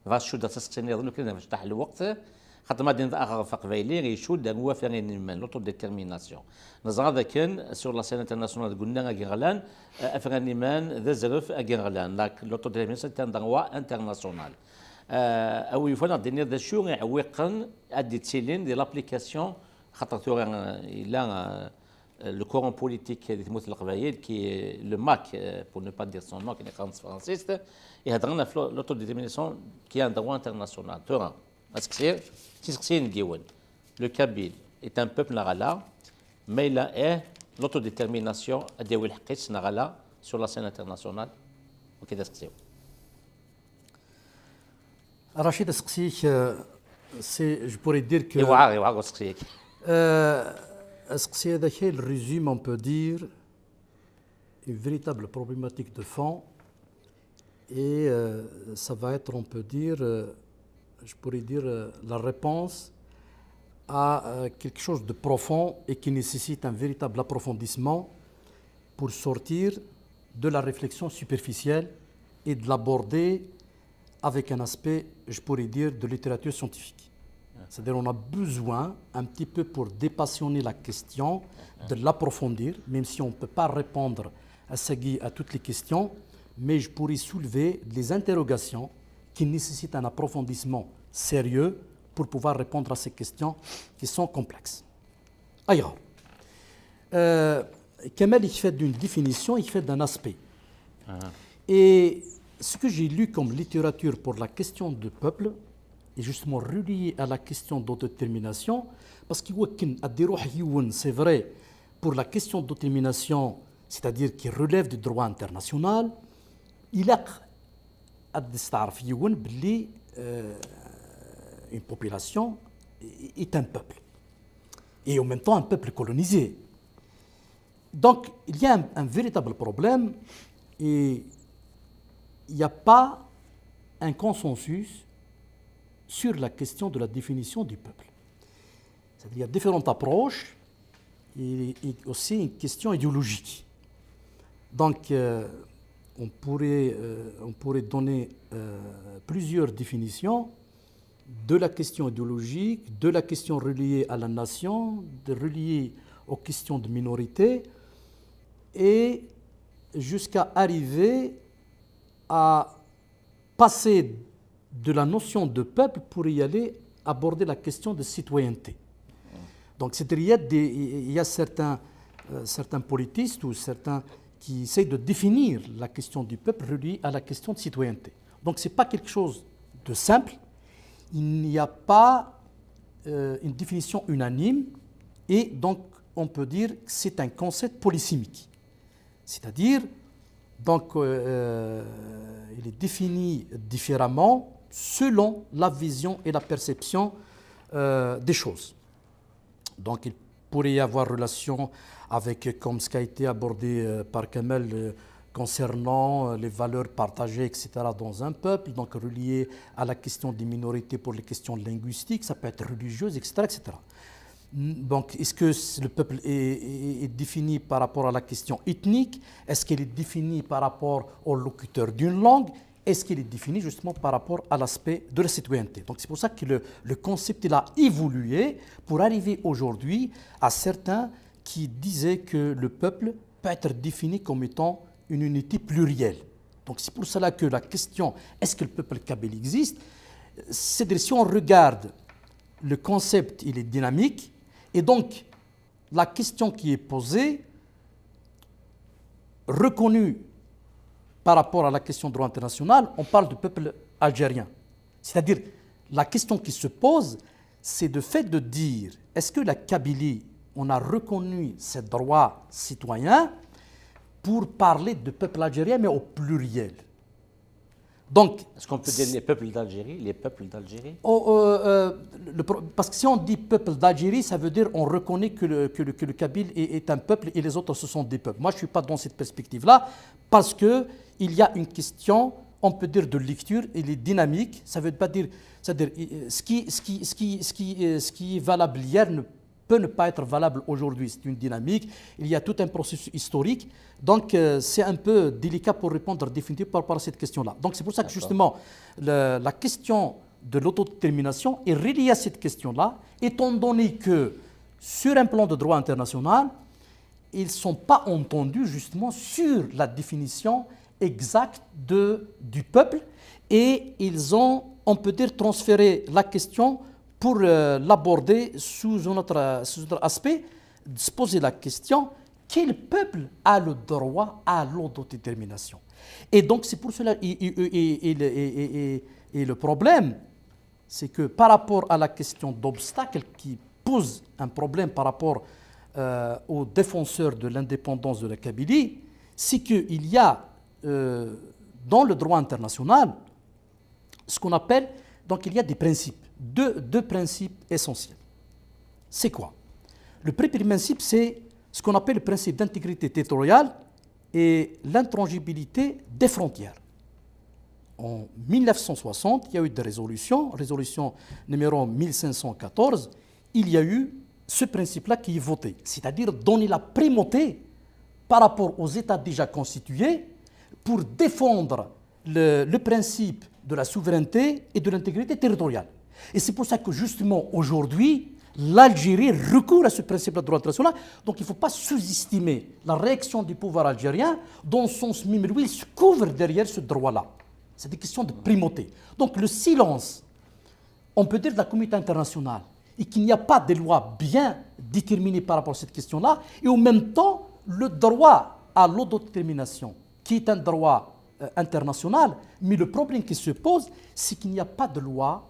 bɣiɣ ad cuddeɣ s aseqsi nniḍen, ukan ad neftaḥ lweqt, xaṭer ma d-yenna aɣref aqbayli, icudd ar wafran iman, l'autodétermination. Neẓra dakken, sur la scène internationale, deg unnar agerɣlan, eh, afran iman d azref agerɣlan, la, l'autodétermination est un droit international. Eh, a wi yufan ad d-tiniḍ d acu iɛewwiqen ad d-ittilin di l'application, xaṭer tura, eh, yella, eh, le courant politique di tmurt n Leqbayel, qui est le MAK, euh, pour ne pas dire son nom, qui est en français, iheddren ɣef l'autodétermination, qui est un droit international. Tura, aseqsi, tiseqsiyin n yiwen. Le Kabyle est un peuple neɣ ala? Ma yella ih, l'autodétermination ad d-yawi lḥeqq-is neɣ ala sur la scène internationale? Ok, d aseqsi-w. Rachid, aseqsi-k, euh, c'est, je pourrais dire que, Iwɛer, iwɛer useqsi-agi. Euh, aseqsi-agi, il résume, on peut dire, une véritable problématique de fond. Et, euh, ça va être, on peut dire, euh, je pourrais dire, euh, la réponse à, euh, quelque chose de profond et qui nécessite un véritable approfondissement pour sortir de la réflexion superficielle et de l'aborder avec un aspect, je pourrais dire, de littérature scientifique. C'est-à-dire, on a besoin un petit peu pour dépassionner la question, de l'approfondir, même si on ne peut pas répondre à, à toutes les questions, mais je pourrais soulever des interrogations qui nécessitent un approfondissement sérieux pour pouvoir répondre à ces questions qui sont complexes. Alors, euh, Kamal, il fait d'une définition, il fait d'un aspect. Et ce que j'ai lu comme littérature pour la question de peuple est justement relié à la question d'autodétermination, parce que c'est vrai, pour la question d'autodétermination, c'est-à-dire qui relève du droit international, il a à distarf yiwen belli, euh, une population est un peuple. Et en même temps, un peuple colonisé. Donc, il y a un, un véritable problème et il n'y a pas un consensus sur la question de la définition du peuple. C'est-à-dire, il y a différentes approches et, et aussi une question idéologique. Donc, euh, on pourrait, euh, on pourrait donner euh, plusieurs définitions de la question idéologique, de la question reliée à la nation, de, reliée aux questions de minorité, et jusqu'à arriver à passer de la notion de peuple pour y aller aborder la question de citoyenneté. Donc, c'est-à-dire, il y a, des, il y a certains, euh, certains politistes ou certains qui essayent de définir la question du peuple reliée à la question de citoyenneté. Donc, ce n'est pas quelque chose de simple. Il n'y a pas euh, une définition unanime et donc on peut dire que c'est un concept polysémique. C'est-à-dire, donc, euh, il est défini différemment selon la vision et la perception euh, des choses. Donc, il pourrait y avoir relation avec, comme ce qui a été abordé euh, par Kamel, euh, concernant euh, les valeurs partagées, et cetera, dans un peuple, donc relié à la question des minorités pour les questions linguistiques, ça peut être religieuses, et cetera, et cetera. Donc, est-ce que le peuple est, est, est, défini par rapport à la question ethnique? Est-ce qu'il est défini par rapport au locuteur d'une langue? Est-ce qu'il est défini justement par rapport à l'aspect de la citoyenneté? Donc, c'est pour ça que le, le concept il a évolué pour arriver aujourd'hui à certains qui disaient que le peuple peut être défini comme étant une unité plurielle. Donc, c'est pour cela que la question, est-ce que le peuple kabyle existe? C'est-à-dire, si on regarde le concept, il est dynamique, et donc la question qui est posée, reconnue par rapport à la question de droit international, on parle du peuple algérien. C'est-à-dire, la question qui se pose, c'est de fait de dire, est-ce que la Kabylie, on a reconnu ses droits citoyens pour parler de peuple algérien, mais au pluriel? Donc, est-ce qu'on peut dire les peuples d'Algérie, les peuples d'Algérie? Oh, euh, euh, Parce que si on dit peuple d'Algérie, ça veut dire on reconnaît que le, que le, que le Kabyle est, est, un peuple et les autres ce sont des peuples. Moi, je ne suis pas dans cette perspective-là parce que il y a une question, on peut dire de lecture, elle est dynamique. Ça veut pas dire, c'est-à-dire ce qui, ce qui, ce qui, ce qui, euh, ce qui est valable hier ne peut ne pas être valable aujourd'hui. C'est une dynamique. Il y a tout un processus historique. Donc, euh, c'est un peu délicat pour répondre définitivement par, par cette question-là. Donc, c'est pour ça que justement, le, la question de l'autodétermination est reliée à cette question-là, étant donné que, sur un plan de droit international, ils ne sont pas entendus justement sur la définition exacte de, du peuple et ils ont, on peut dire, transféré la question pour euh, l'aborder sous un, autre, sous un autre aspect, de se poser la question, quel peuple a le droit à l'autodétermination? Et donc c'est pour cela, et, et, et le problème, c'est que par rapport à la question d'obstacle qui pose un problème par rapport euh, aux défenseurs de l'indépendance de la Kabylie, c'est qu'il y a euh, dans le droit international ce qu'on appelle, donc il y a des principes, deux, deux principes essentiels. C'est quoi? Le premier principe, c'est ce qu'on appelle le principe d'intégrité territoriale et l'intangibilité des frontières. En mille neuf cent soixante, il y a eu des résolutions, résolution numéro mille cinq cent quatorze, il y a eu ce principe-là qui est voté, c'est-à-dire donner la primauté par rapport aux États déjà constitués pour défendre le, le principe de la souveraineté et de l'intégrité territoriale. Et c'est pour ça que justement aujourd'hui, l'Algérie recourt à ce principe de droit international. Donc il ne faut pas sous-estimer la réaction du pouvoir algérien, dont son sens même lui se couvre derrière ce droit-là. C'est des questions de primauté. Donc le silence, on peut dire, de la communauté internationale, et qu'il n'y a pas de loi bien déterminée par rapport à cette question-là, et en même temps, le droit à l'autodétermination, qui est un droit euh, international, mais le problème qui se pose, c'est qu'il n'y a pas de loi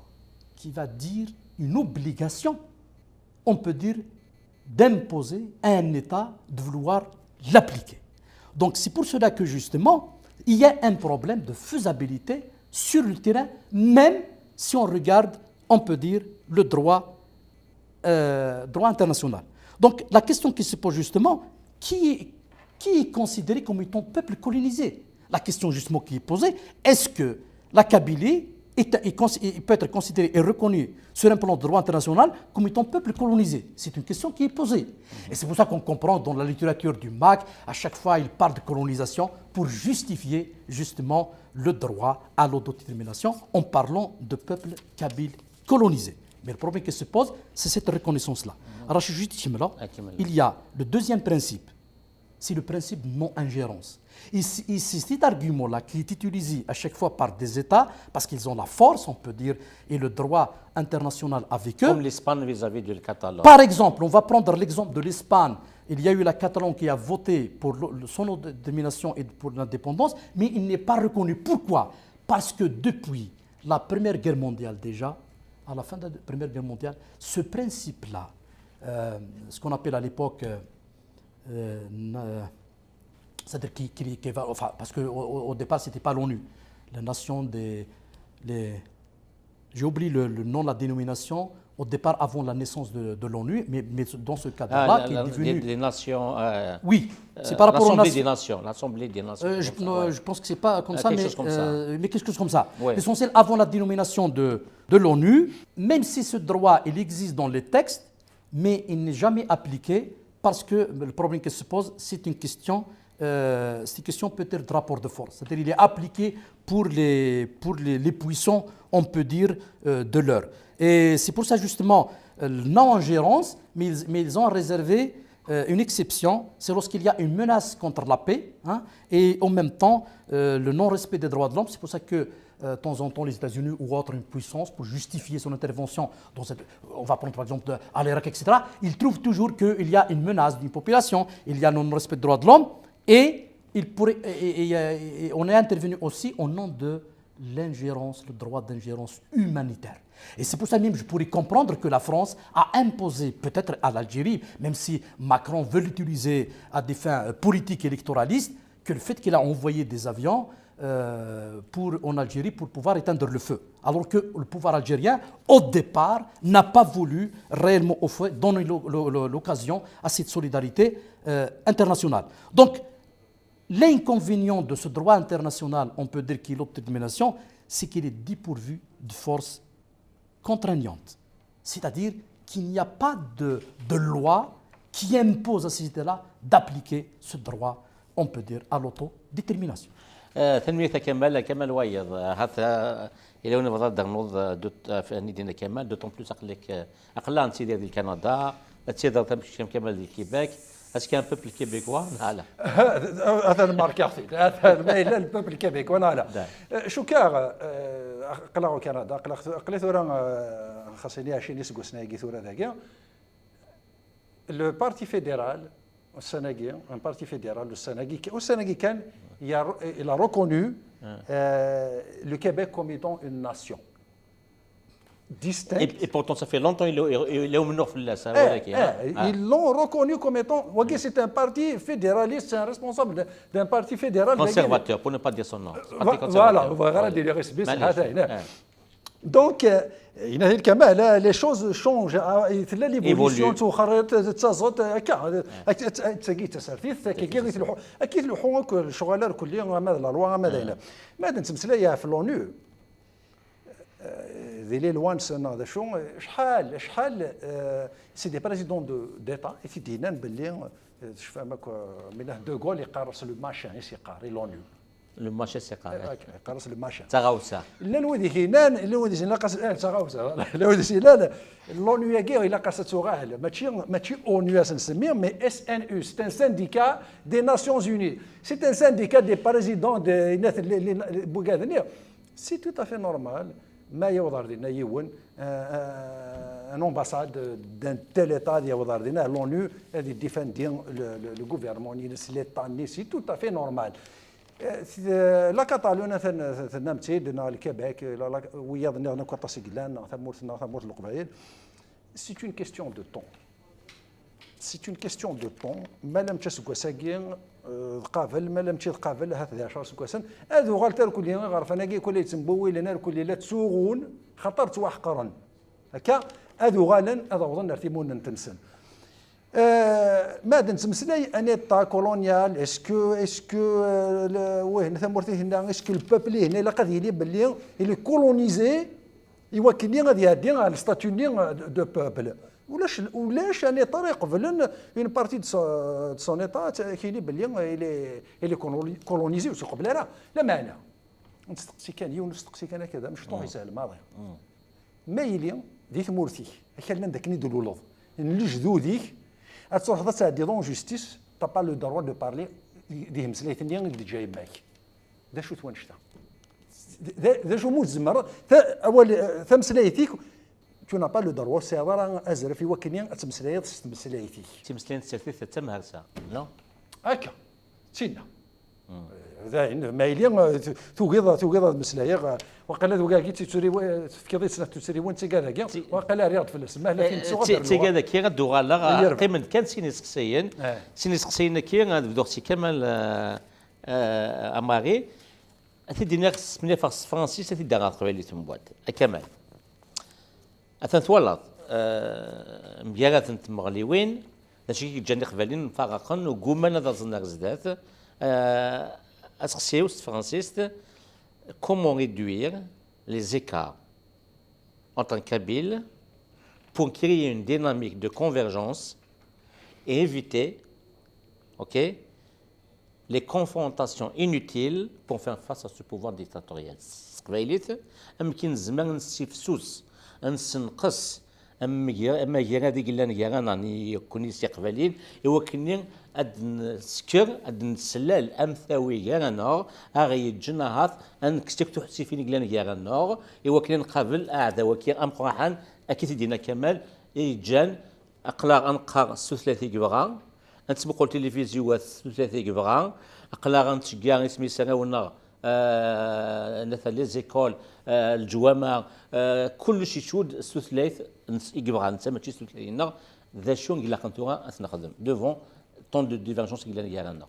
qui va dire une obligation, on peut dire, d'imposer à un État de vouloir l'appliquer. Donc c'est pour cela que justement, il y a un problème de faisabilité sur le terrain, même si on regarde, on peut dire, le droit, euh, droit international. Donc la question qui se pose justement, qui, qui est considéré comme étant peuple colonisé? La question justement qui est posée, est-ce que la Kabylie est, est cons- est- peut être considérée et reconnue sur un plan de droit international comme étant peuple colonisé? C'est une question qui est posée. Et c'est pour ça qu'on comprend dans la littérature du MAK, à chaque fois, il parle de colonisation pour justifier justement le droit à l'autodétermination en parlant de peuple kabyle colonisé. Mais le problème qui se pose, c'est cette reconnaissance-là. Alors, je dis, il y a le deuxième principe, c'est le principe de non-ingérence. Et c'est et c'est cet argument-là qui est utilisé à chaque fois par des États, parce qu'ils ont la force, on peut dire, et le droit international avec eux. Comme l'Espagne vis-à-vis du Catalogne. Par exemple, on va prendre l'exemple de l'Espagne. Il y a eu la Catalogne qui a voté pour le- le- son autodétermination et pour l'indépendance, mais il n'est pas reconnu. Pourquoi? Parce que depuis la Première Guerre mondiale déjà, à la fin de la Première Guerre mondiale, ce principe-là, euh, ce qu'on appelle à l'époque, euh, euh, na- c'est-à-dire qui, qui- qui va, enfin, parce qu'au au, au départ, c'était pas l'ONU, la nation des, les, j'ai oublié le, le nom, la dénomination, au départ, avant la naissance de, de l'ONU, mais, mais dans ce cadre-là, Ah, qui la- est devenu... des, des nations. Euh, Oui, c'est euh, par rapport aux l'Assemblée nations. Des Nations. L'Assemblée des Nations. Euh, je, Comme ça, non, ouais. Je pense que c'est pas comme Ah, ça, quelque mais, chose comme ça. Euh, mais quelque chose comme ça. Ouais. L'essentiel, avant la dénomination de, de l'ONU, même si ce droit, il existe dans les textes, mais il n'est jamais appliqué parce que le problème qui se pose, c'est une question, euh, c'est une question peut-être de rapport de force. C'est-à-dire il est appliqué pour les, pour les, les puissants, on peut dire, euh, de l'heure. Et c'est pour ça justement euh, non-ingérence, mais ils, mais ils ont réservé euh, une exception, c'est lorsqu'il y a une menace contre la paix, hein, et en même temps euh, le non-respect des droits de l'homme. C'est pour ça que euh, de temps en temps les États-Unis ou autres, une puissance, pour justifier son intervention dans cette, on va prendre par exemple de- à l'Irak, et cetera, ils trouvent toujours qu'il y a une menace d'une population, il y a non-respect des droits de l'homme, et, il pourrait, et- et- et- et on est intervenu aussi au nom de l'ingérence, le droit d'ingérence humanitaire. Et c'est pour ça même que je pourrais comprendre que la France a imposé peut-être à l'Algérie, même si Macron veut l'utiliser à des fins euh, politiques électoralistes, que le fait qu'il a envoyé des avions euh, pour, en Algérie pour pouvoir éteindre le feu. Alors que le pouvoir algérien, au départ, n'a pas voulu réellement, au fait, donner lo- lo- lo- l'occasion à cette solidarité euh, internationale. Donc, l'inconvénient de ce droit international, on peut dire qu'il est l'autodétermination, c'est qu'il est dépourvu de force contraignante. C'est-à-dire qu'il n'y a pas de, de loi qui impose à ces États-là d'appliquer ce droit, on peut dire, à l'autodétermination. آه، تنمية كمال كمال وايض آه، هات آه، إلى وين بغض النوض دوت فاني دينا كمال دوتون بلوس أقلك آه، أقلا أنت ديال كندا تسيد تمشي كمال ديال كيباك. Est-ce qu'il y a un peuple québécois? لا لا. هذا الماركاتي، هذا ما الا البوبل كيبيكوا، لا لا. شو كار قلاغ كندا، قليت ورا خاصني عشرين يسقو سنه كي ثوره ذاكيا. Le parti fédéral, السناقي، un parti fédéral, السناقي، والسناقي كان، il a reconnu euh, le Québec comme étant une nation distincte. Et, et pourtant, ça fait longtemps qu'il est au Nord. Ils l'ont reconnu comme étant. C'est un parti fédéraliste, c'est un responsable d'un parti fédéral. Conservateur, pour ne pas dire son nom. Voilà, on va dire. Donc, euh, il y a quand même, les choses changent. Il y a l'évolution, la loi, l'ONU. Des lois, c'est des présidents d'État, et c'est des noms, De Gaulle, il a le machin, ici, l'ONU. Le machin, c'est quoi? Le machin. تغاوسة. لا الواد يجينان، لا الواد يجينان قاس اه تغاوسة. لا الواد يجينان، l'ONU ياكي إلا قاس تغاهل، ماشي ماشي ONU اسنسمي، mais S N U, c'est un syndicat des Nations Unies. C'est un syndicat des présidents des بوكادني. C'est tout à fait normal. ما يوضع دينا يون un ambassade d'un tel état يوضع دينا l'ONU هذه défendre le gouvernement نيس l'État نيس, c'est tout à fait normal. La Catalogne, تنمتيد, le Québec, وياض نيغ نكو طاسي قلان, ثمورتنا, ثمورت القبائل. C'est une question de temps. C'est une question de temps. ما لم تسقساقي قابل, ما لم تقابل هات ذا شهر سقسن. هذا غال تركلي غرفنا كي كل يتسمبوي لنا كل لا تسوغون خطر توحقرن. هكا هذا غالن هذا وضن ارتيمون نتنسن. Euh, ma ad nettmeslay un état colonial, est-ce que, est-ce que, euh, le, win tamurt-ihin-a, est-ce que le peuple-ihin-a ilaq ad yili belli il est colonisé, i wakken ad iɛeddi ɣer le statut-nni de, de peuple? Ulac, ulac un état ara iqeblen une partie de son, de son état, ad yili belli il est, il est coloni-, colonisé, ur tt-iqebbel ara. Lameɛna, nesteqsi kan, yiwen usteqsi kan akka, d amecṭuḥ yeshel maḍi. Ma yili di tmurt-ik, akal-nni d akken i d-tluleḍ, n lejdud-ik, ad truḥeḍ ad tɛeddiḍ en justice, t'as pas le droit de parler di tmeslayt-nni i d-teǧǧa yemma-k. D acu-t wannect-a? D, d, d acu mu tzemreḍ, ta-, awal, eh, tameslayt-ik, tu n'as pas le droit, ur tesɛiḍ ara azref i wakken ad tmeslayeḍ s tmeslayt-ik. Timeslayin n tsertit d tamhersa, non? Akka, d tinna. Dayen, ma yili, eh, tu-, tugiḍ, tugiḍ ad meslayeɣ, eh, waqila d wagi, tefkiḍ-itt tuttriwin d tigad-agi, waqila rriɣ-d fell-as. Mahla tin ttuɣ ad d-rnuɣ. Tigad-agi ad d-uɣaleɣ, eh, qqimen-d kan sin iseqsiyen. Sin iseqsiyen-agi, ad bduɣ si Kamal, eh, eh, Amari. Ad t-id-iniɣ, smenyafeɣ s tefransist, ad t-id-aɣeɣ ɣer teqbaylit n wad. A Kamal. Atan twalaḍ, eh, mgaradent tmeɣliwin, d acu i yeǧǧan iqbayliyen mfaraqen, ugguman ad aẓen ar zdat. Eh, aseqsi-w s tefransist: comment réduire les écarts entre un kabyle pour créer une dynamique de convergence et éviter, ok, les confrontations inutiles pour faire face à ce pouvoir dictatorial? S teqbaylit, amek i nezmer ad nessifsus, ad nessenqes amager-, amagrad i yellan gar-aneɣ nekkni s Iqbayliyen, i wakken ad nesker, ad neslal amtawi gar-aneɣ, ara yeǧǧen ahat ad nekkes akk tuḥsifin i yellan gar-aneɣ, i wakken ad nqabel aɛdaw-agi ameqqran, akka i t-id-yenna Kamal, i yeǧǧan aql-aɣ ad neqqar s tutlayt i yebɣa, ad nettmuqul tilifizyu s tutlayt i yebɣa, aql-aɣ ad nettceggiɛ isem-is arraw-nneɣ, eh, nata les écoles, eh, leǧwameɛ, eh, kullec yettcud s tutlayt-nnes i yebɣa netta, mačči s tutlayt-nneɣ. D acu i ilaqen tura ad t-nexdem devant tant de divergences i yellan gar-aneɣ?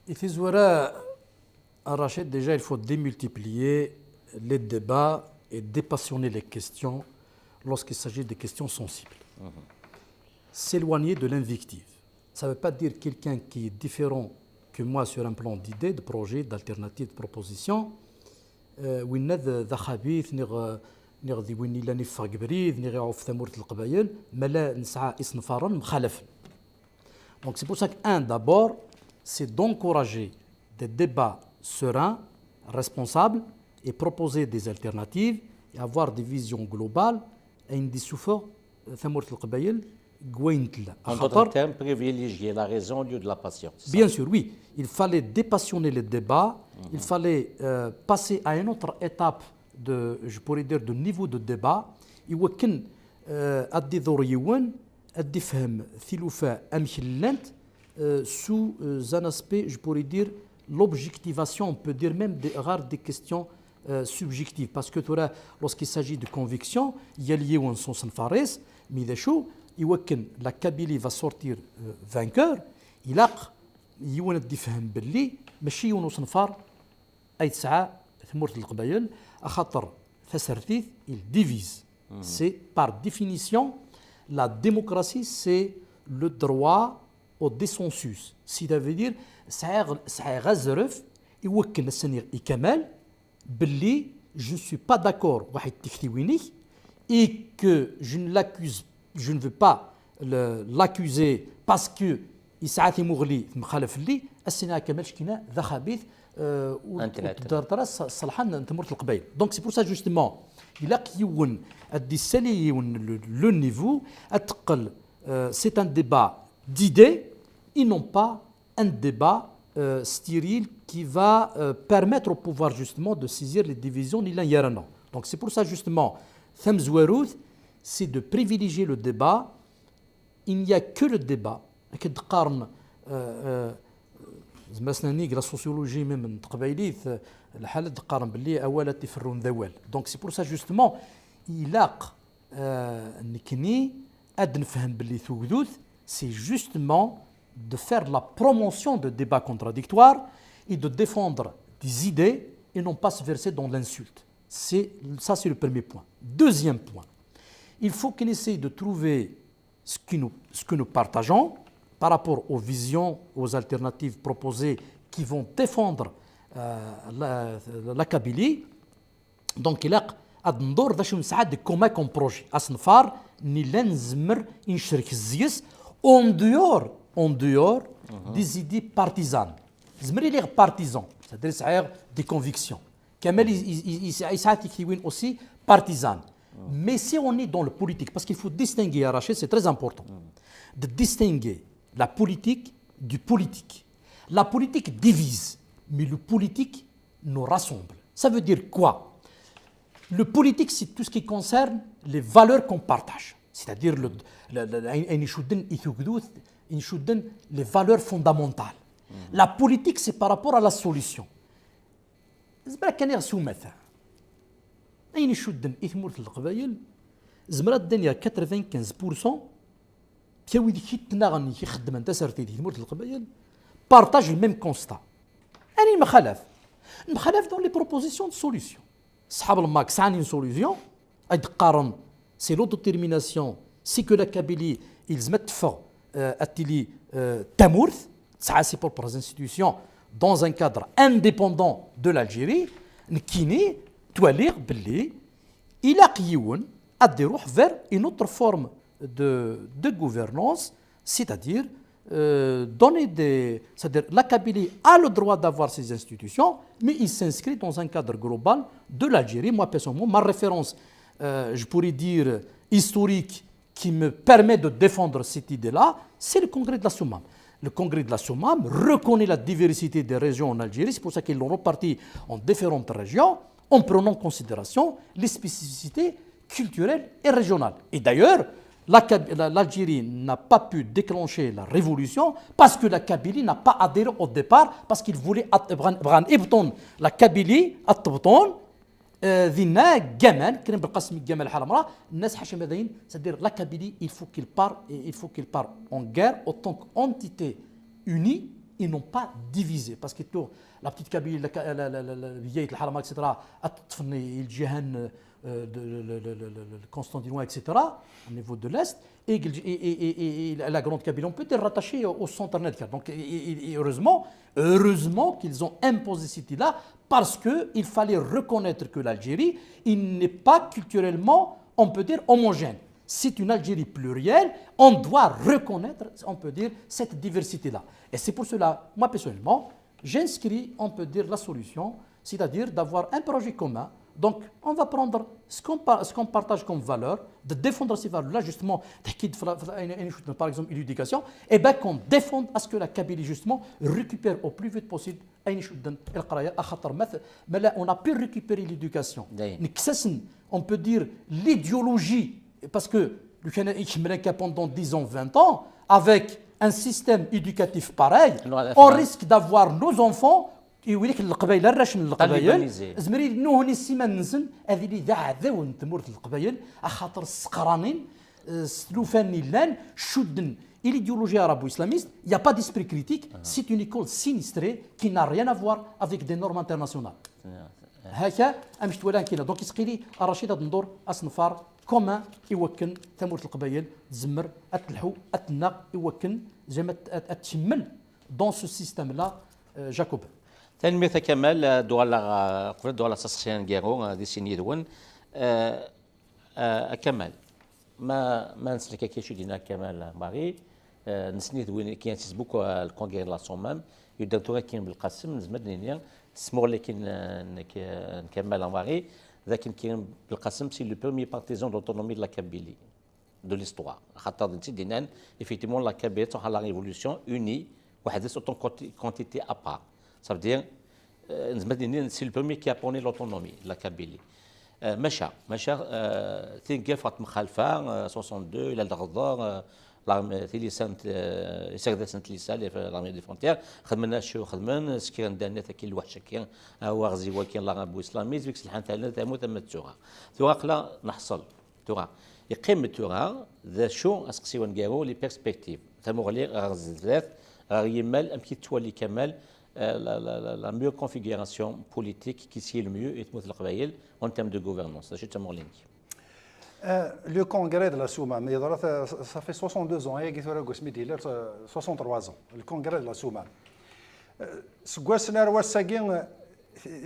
I tizwara, a Rachid, déjà, il faut démultiplier les débats et dépassionner les questions lorsqu'il s'agit des questions sensibles. S'éloigner de l'invective. Ça veut pas dire quelqu'un qui est différent que moi sur un plan d'idées, de projets, d'alternatives, de propositions. Euh, winna d, d axabit, niɣ, niɣ d win illan iffeɣ deg ubrid, niɣ iɣef tamurt n Leqbayel, ma la nesɛa isenfaren mxalafen. Donc c'est pour ça que, un, d'abord, c'est d'encourager des débats sereins, responsables, et proposer des alternatives et avoir des visions globales, ayen d-issufeɣ, euh, tamurt n Leqbayel deg wayen tella. En d'autres termes, privilégier la raison au lieu de la passion, c'est ça ? Bien sûr, oui. Il fallait dépassionner le débat, il fallait, euh, passer à une autre étape de, je pourrais dire, de niveau de débat, i wakken, euh, ad d-iḍur yiwen, ad d-ifhem tilufa amek llant, euh, sous, euh, un aspect, je pourrais dire, l'objectivation, on peut dire même des, rare des questions, euh, subjectives. Parce que tura, lorsqu'il s'agit de conviction, yal yiwen s usenfar-is, mais d acu, i wakken la Kabylie va sortir, euh, vainqueur, ilaq yiwen ad d-ifhem belli mačči yiwen usenfar ay tesɛa tmurt n Leqbayel, axaṭer tasertit, il divise. C'est par définition, la démocratie, c'est le droit au dissensus. C'est-à-dire, sɛiɣ, sɛiɣ azref i wakken ad s-iniɣ i Kamal belli je ne suis pas d'accord waḥid tiktiwin-ik et que je ne l'accuse, je ne veux pas le, l'accuser parce que yesɛa timuɣli temxalaf fell-i, ass-nni akka ma lcekna d axabit, euh, ur ur teddart ara s ṣṣelḥa n tmurt n Leqbayel. Donc c'est pour ça justement, ilaq yiwen ad d-issali yiwen le, le niveau, ad teqqel, euh, c'est un débat d'idées et non pas un débat, euh, stérile qui va, euh, permettre au pouvoir justement de saisir les divisions n yellan gar-aneɣ. Donc c'est pour ça justement, tamezwarut, c'est de privilégier le débat. Il n'y a que le débat. Akken d-qqaren, euh, euh, zmasnani deg la sociologie même n teqbaylit, euh, lḥal ad d-qqaren belli awal ad t-iferrun d awal. Donc c'est pour ça justement, ilaq, euh, nekkni ad nefhem belli tugdut, c'est justement de faire la promotion de débats contradictoires et de défendre des idées et non pas se verser dans l'insulte. C'est, ça, c'est le premier point. Deuxième point, il faut qu'on essaye de trouver ce que nous, ce que nous partageons par rapport aux visions, aux alternatives proposées qui vont défendre euh, la, la Kabylie. Donc, il a ad ndur d acu nesɛa de commun comme projet. Asenfar, nella nezmer increk zzi-s en dehors, en dehors des idées partisanes. Nezmer ad iliɣ partisan, c'est-à-dire sɛiɣ des convictions. Kamal yesɛa tiktiwin aussi partisanes. Mais si on est dans le politique, parce qu'il faut distinguer, Rachid, c'est très important, de distinguer la politique du politique. La politique divise, mais le politique nous rassemble. Ça veut dire quoi? Le politique, c'est tout ce qui concerne les valeurs qu'on partage. C'est-à-dire le, le, le, ayen icudden i tugdut, icudden les valeurs fondamentales. La politique, c'est par rapport à la solution. Zemreɣ kan iɣ s umata. Ayen icudden i tmurt n Leqbayel, zemreɣ ad d-iniɣ quatre-vingt-quinze pour cent n wid i yettnaɣen, i ixeddmen tasertit di tmurt n Leqbayel, partage le même constat. Ani mxalaf? Mxalaf dans les propositions de solution. Ṣṣḥab lmak sɛan une solution, ay d-qqaren c'est l'autodétermination, c'est que la Kabylie ilzem ad teffeɣ, euh, ad tili euh, tamurt, tesɛa ses propres institutions dans un cadre indépendant de l'Algérie. Nekkini ttwaliɣ belli ilaq yiwen ad iruḥ vers une autre forme de, de gouvernance, c'est-à-dire euh, donner des... C'est-à-dire, la Kabylie a le droit d'avoir ses institutions, mais il s'inscrit dans un cadre global de l'Algérie. Moi, personnellement, ma référence, euh, je pourrais dire, historique, qui me permet de défendre cette idée-là, c'est le congrès de la Soummam. Le congrès de la Soummam reconnaît la diversité des régions en Algérie, c'est pour ça qu'ils l'ont reparti en différentes régions, en prenant en considération les spécificités culturelles et régionales. Et d'ailleurs, l'Algérie n'a pas pu déclencher la révolution parce que la Kabylie n'a pas adhéré au départ, parce qu'ils voulaient la Kabylie, euh, dinna Gamal, Krim Belqasem Gamal Haramra, Nas Hachim Adain, c'est-à-dire la Kabylie, il faut qu'il part, il faut qu'il part en guerre autant qu'entité unie et non pas divisée. Parce que tout, la petite Kabylie, la, la, la, la, la, et cetera, euh, de, le, le, le, le, le, Constantinois, et cetera, au niveau de l'Est, et, et, et, et, la Grande Kabylie, on peut dire rattachée au, au centre. Donc, et, et, heureusement, heureusement qu'ils ont imposé cette idée-là, parce qu'il fallait reconnaître que l'Algérie, il n'est pas culturellement, on peut dire, homogène. C'est une Algérie plurielle, on doit reconnaître, on peut dire, cette diversité-là. Et c'est pour cela, moi personnellement, j'inscris, on peut dire, la solution, c'est-à-dire d'avoir un projet commun. Donc, on va prendre ce qu'on qu partage comme valeur, de défendre ces valeurs-là, justement, par exemple, l'éducation, et bien qu'on défende à ce que la Kabylie, justement, récupère au plus vite possible ayen icudden i leqraya, axaṭer ma, ma la, on a pu récupérer l'éducation. Nekkes-asen, on peut dire, l'idéologie, parce que lukan ikemmel akka pendant dix ans, vingt ans, avec un système éducatif pareil, on risque d'avoir nos enfants, i wid n Leqbayel, arrac n Leqbayel, zemren nnuhni s iman-nsen ad ili d aɛdaw n tmurt n Leqbayel, axaṭer sseqranen, euh, s tlufan yellan, cudden i l'idéologie arabo-islamiste, il n'y a pas d'esprit critique, c'est une école sinistrée qui n'a rien à voir avec des normes internationales. Haka, amek twala kina. Donc, isqili, a Rachid, ad ndur asenfar commun i wakken tamurt n Leqbayel tzemmer ad telḥu, ad tennaɣ i wakken zama ad, ad, ad tkemmel dans ce système-là, euh, jacobin. Tanemmirt a Kamal, euh, d-uɣaleɣ, euh, qbel d-uɣaleɣ s aseqsi aneggaru, euh, di sin yid-wen. Euh, euh, a Kamal, ma, ma nsellek akka acu d-yenna Kamal Anbari, euh, nessen-it d win qui insiste beaucoup, euh, le congrès de la Soummam, yudder tura Krim Belqasem, nezmer ad nini, s tmuɣli-agi n, n, n Kamal Anbari, d akken Krim Belqasem, c'est le premier partisan de l'autonomie de la Kabylie, de l'histoire. Xaṭer d netta i d-yennan, effectivement, la Kabylie, à la révolution, unie, weḥd-s, autant qu'entité à part. Ça veut dire, euh, nezmer ad nini, c'est le premier qui a prôné l'autonomie de la Kabylie. Euh, maca, maca, euh, tin n Gaf ɣer temxalfa, euh, soixante-deux, ila leɣder, euh, l'armée, tilisa n, euh, isagdasen n tlisa, les, l'armée des frontières, xedmen acu xedmen, skren-d annat-agi lweḥc-agi, awaɣziw-agi, l'arabo-islamiste, deg selḥan talna tamurt am ttura. Tura aql-aɣ neḥṣel. Tura, yeqqim tura, d acu, aseqsi aneggaru, les perspectives. Tamuɣli ɣer zdat, ɣer yimal, amek i tettwali Kamal, euh, la, la, la, la meilleure configuration politique qui sied le mieux i tmurt n Leqbayel en termes de gouvernance. D acu d tamuɣli-nnek? Le congrès de la Soumam, yeḍra, ça fait soixante-deux ans, ayagi tura deg wasmi d-yella, soixante-trois ans, le congrès de la Soumam. Seg wass-nni ar wass-agi,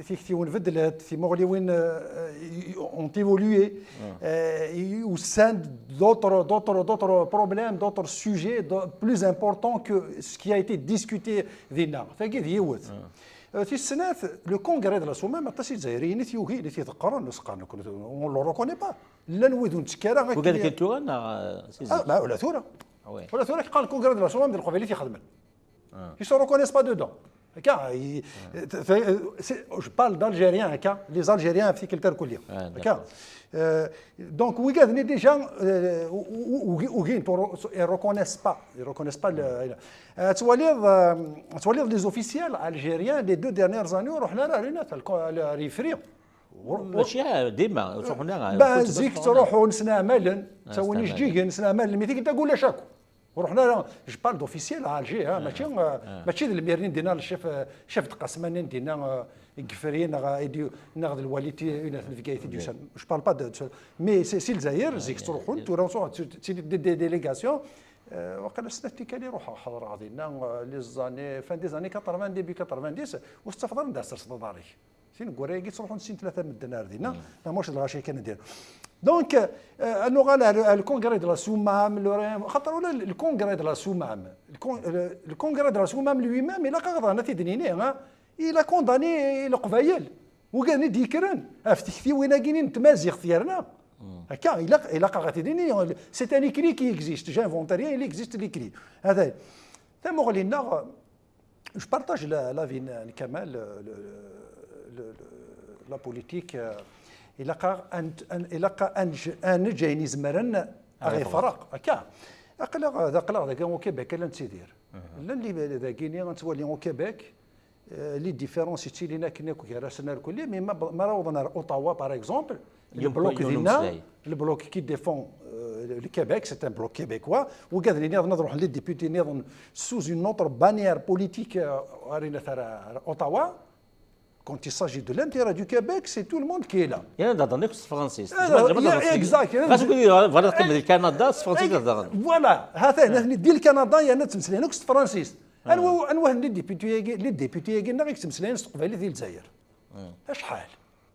tiktiwin beddlent, timuɣliwin ont évolué, usan-d d'autres, d'autres, d'autres problèmes, d'autres sujets plus importants que ce qui a été discuté dinna. Tagi d yiwet. Tis snat, le congrès de la Soumam, aṭas Izzayriyen i t-yugin, i t-iḍeqqren, s qqaren, on le reconnaît pas. Llan wid ur nettekki ara. Ugad kan tura neɣ? Ah, ula tura. Ula tura qqaren congrès de la Soumam d leqbayel i t-ixedmen. Ils se reconnaissent pas dedans. Akka, je parle d'Algériens, akka, les Algériens, fi quelques kulli. Akka. Donc, wigad-nni déjà, ugin, ils reconnaissent pas, ils reconnaissent pas. Twaliḍ, twaliḍ les officiels algériens, les deux dernières années, ruḥen ara ar Ifri. Mačči dima, ttruḥun ara. Zik ttruḥun, sneɛmalen, ttawin ijeǧǧigen, sneɛmalen, mi tikkelt-agi ulac akk. Ur ruḥen ara, je parle d'officiel à Alger, mačči, mačči d lmir-nni dinna, le chef, chef de qasma-nni dinna, deg Ifri, neɣ, neɣ d lwali n Bgayet i d-yusan. Je parle pas de, mais c'est, si Lezzayer, zik ttruḥun, tura ttili des délégations. Waqila snat tikkal i ruḥeɣ ḥeḍreɣ dinna, les années, fin des années quatre-vingts, début quatre-vingt-dix, ur tettafeḍ ara anda ad terseḍ aḍar-ik. Tineggura-agi ttruḥun sin tlata medden ar dinna, neɣ mačči d lɣaci kan ad d-yerr. Donc, ad nuɣal ar le congrès de la Soumam, xaṭer ula le congrès de la Soumam, le congrès de la Soumam lui-même, ilaq-aɣ daɣen ad t-id-nini, il a condamné Leqbayel, wigad-nni d-yekkren ɣef tektiwin-agi n tmaziɣt yerna. Akka, ilaq, ilaq-aɣ ad t-id-nini, c'est un écrit qui existe, j'invente rien, il existe l'écrit. Ata, tamuɣli-nneɣ, je partage l'avis n Kamal, la politique, ilaq ad neǧǧ ayen izemren ad ɣ-ifreq. Akka, aql-aɣ, aql-aɣ dagi au Québec, la nettidir. Llan dagini ad nettwali au Québec, les différences yettilin akken akk gar-asen irkelli, mais ma ara awḍen ar Ottawa, par exemple, le bloc dinna, le bloc qui défend le Québec, c'est un bloc québécois, wigad-nniḍen ad ruḥen les députés nniḍen sous une autre bannière politique, ar Ottawa. Quand il s'agit de l'intérêt du Québec, c'est tout le monde qui est là. Yerna ad hedren akk s tefransist. Exact. Ɣas wid yebɣan ad qqimen di Kanada, s tefransist ad hedren. Voilà, ha-t-an, atni di Kanada, yerna ttmeslayen akk s tefransist. Anwa, anwa les députés-agi, les députés-agi nneɣ i yettmeslayen s teqbaylit di Lezzayer? Acḥal?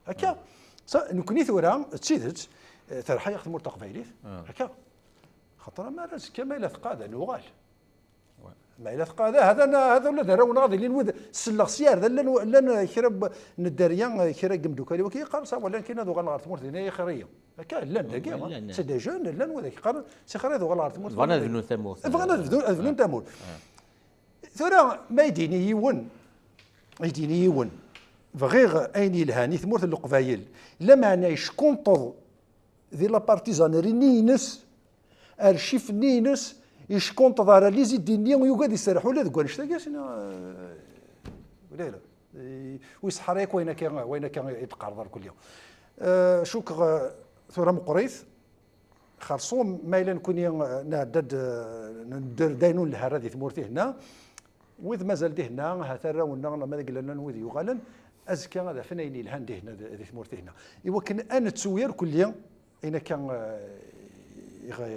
Akka. Nekkni tura, d tidet, terḥa-yaɣ tmurt taqbaylit. Akka. Xaṭer ma ara azekka ma yella teqɛed, ad nuɣal. Ma yella teqɛed, hada, hada ula d arraw-nneɣ ad ilin wid selleɣ s yarda, llan, llan kra n dderya, kra n yimdukal-iw, akka yeqqaren, sa walakin ad uɣalen ɣer tmurt dinna, ixir-iyi. Akka, llan dagi, c'est des jeunes, llan wid yeqqaren, sixir ad uɣalen ɣer tmurt. Bɣan ad bnun tamurt. Bɣan ad bnun, ad bnun tamurt. Tura, ma i d-yini yiwen, i d-yini yiwen, bɣiɣ ayen yelhan i tmurt n Leqbayel, lameɛna yeckunṭeḍ di la partisanerie-nni-ines, arcif-nni-ines, yeckunṭeḍ ara les idées-nni, yugad iserreḥ ula deg wannect-agi, sina, ula, ur iseḥḥar akk wayen akka, wayen akka i d-qqareḍ ar kulli. Cukkeɣ tura meqqrit, xerṣum, ma yella nekkni, eh, nɛedda-d, eh, nedder d ayen ur nelhi ara di tmurt ihenna, wid mazal d ihenna, ahat arraw-nneɣ, ma d llan wid yuɣalen, azekka ad afen ayen yelhan d ihenna di, di tmurt ihenna. I wakken ad nettu irkelli, ayen akka, eh, i ɣ-,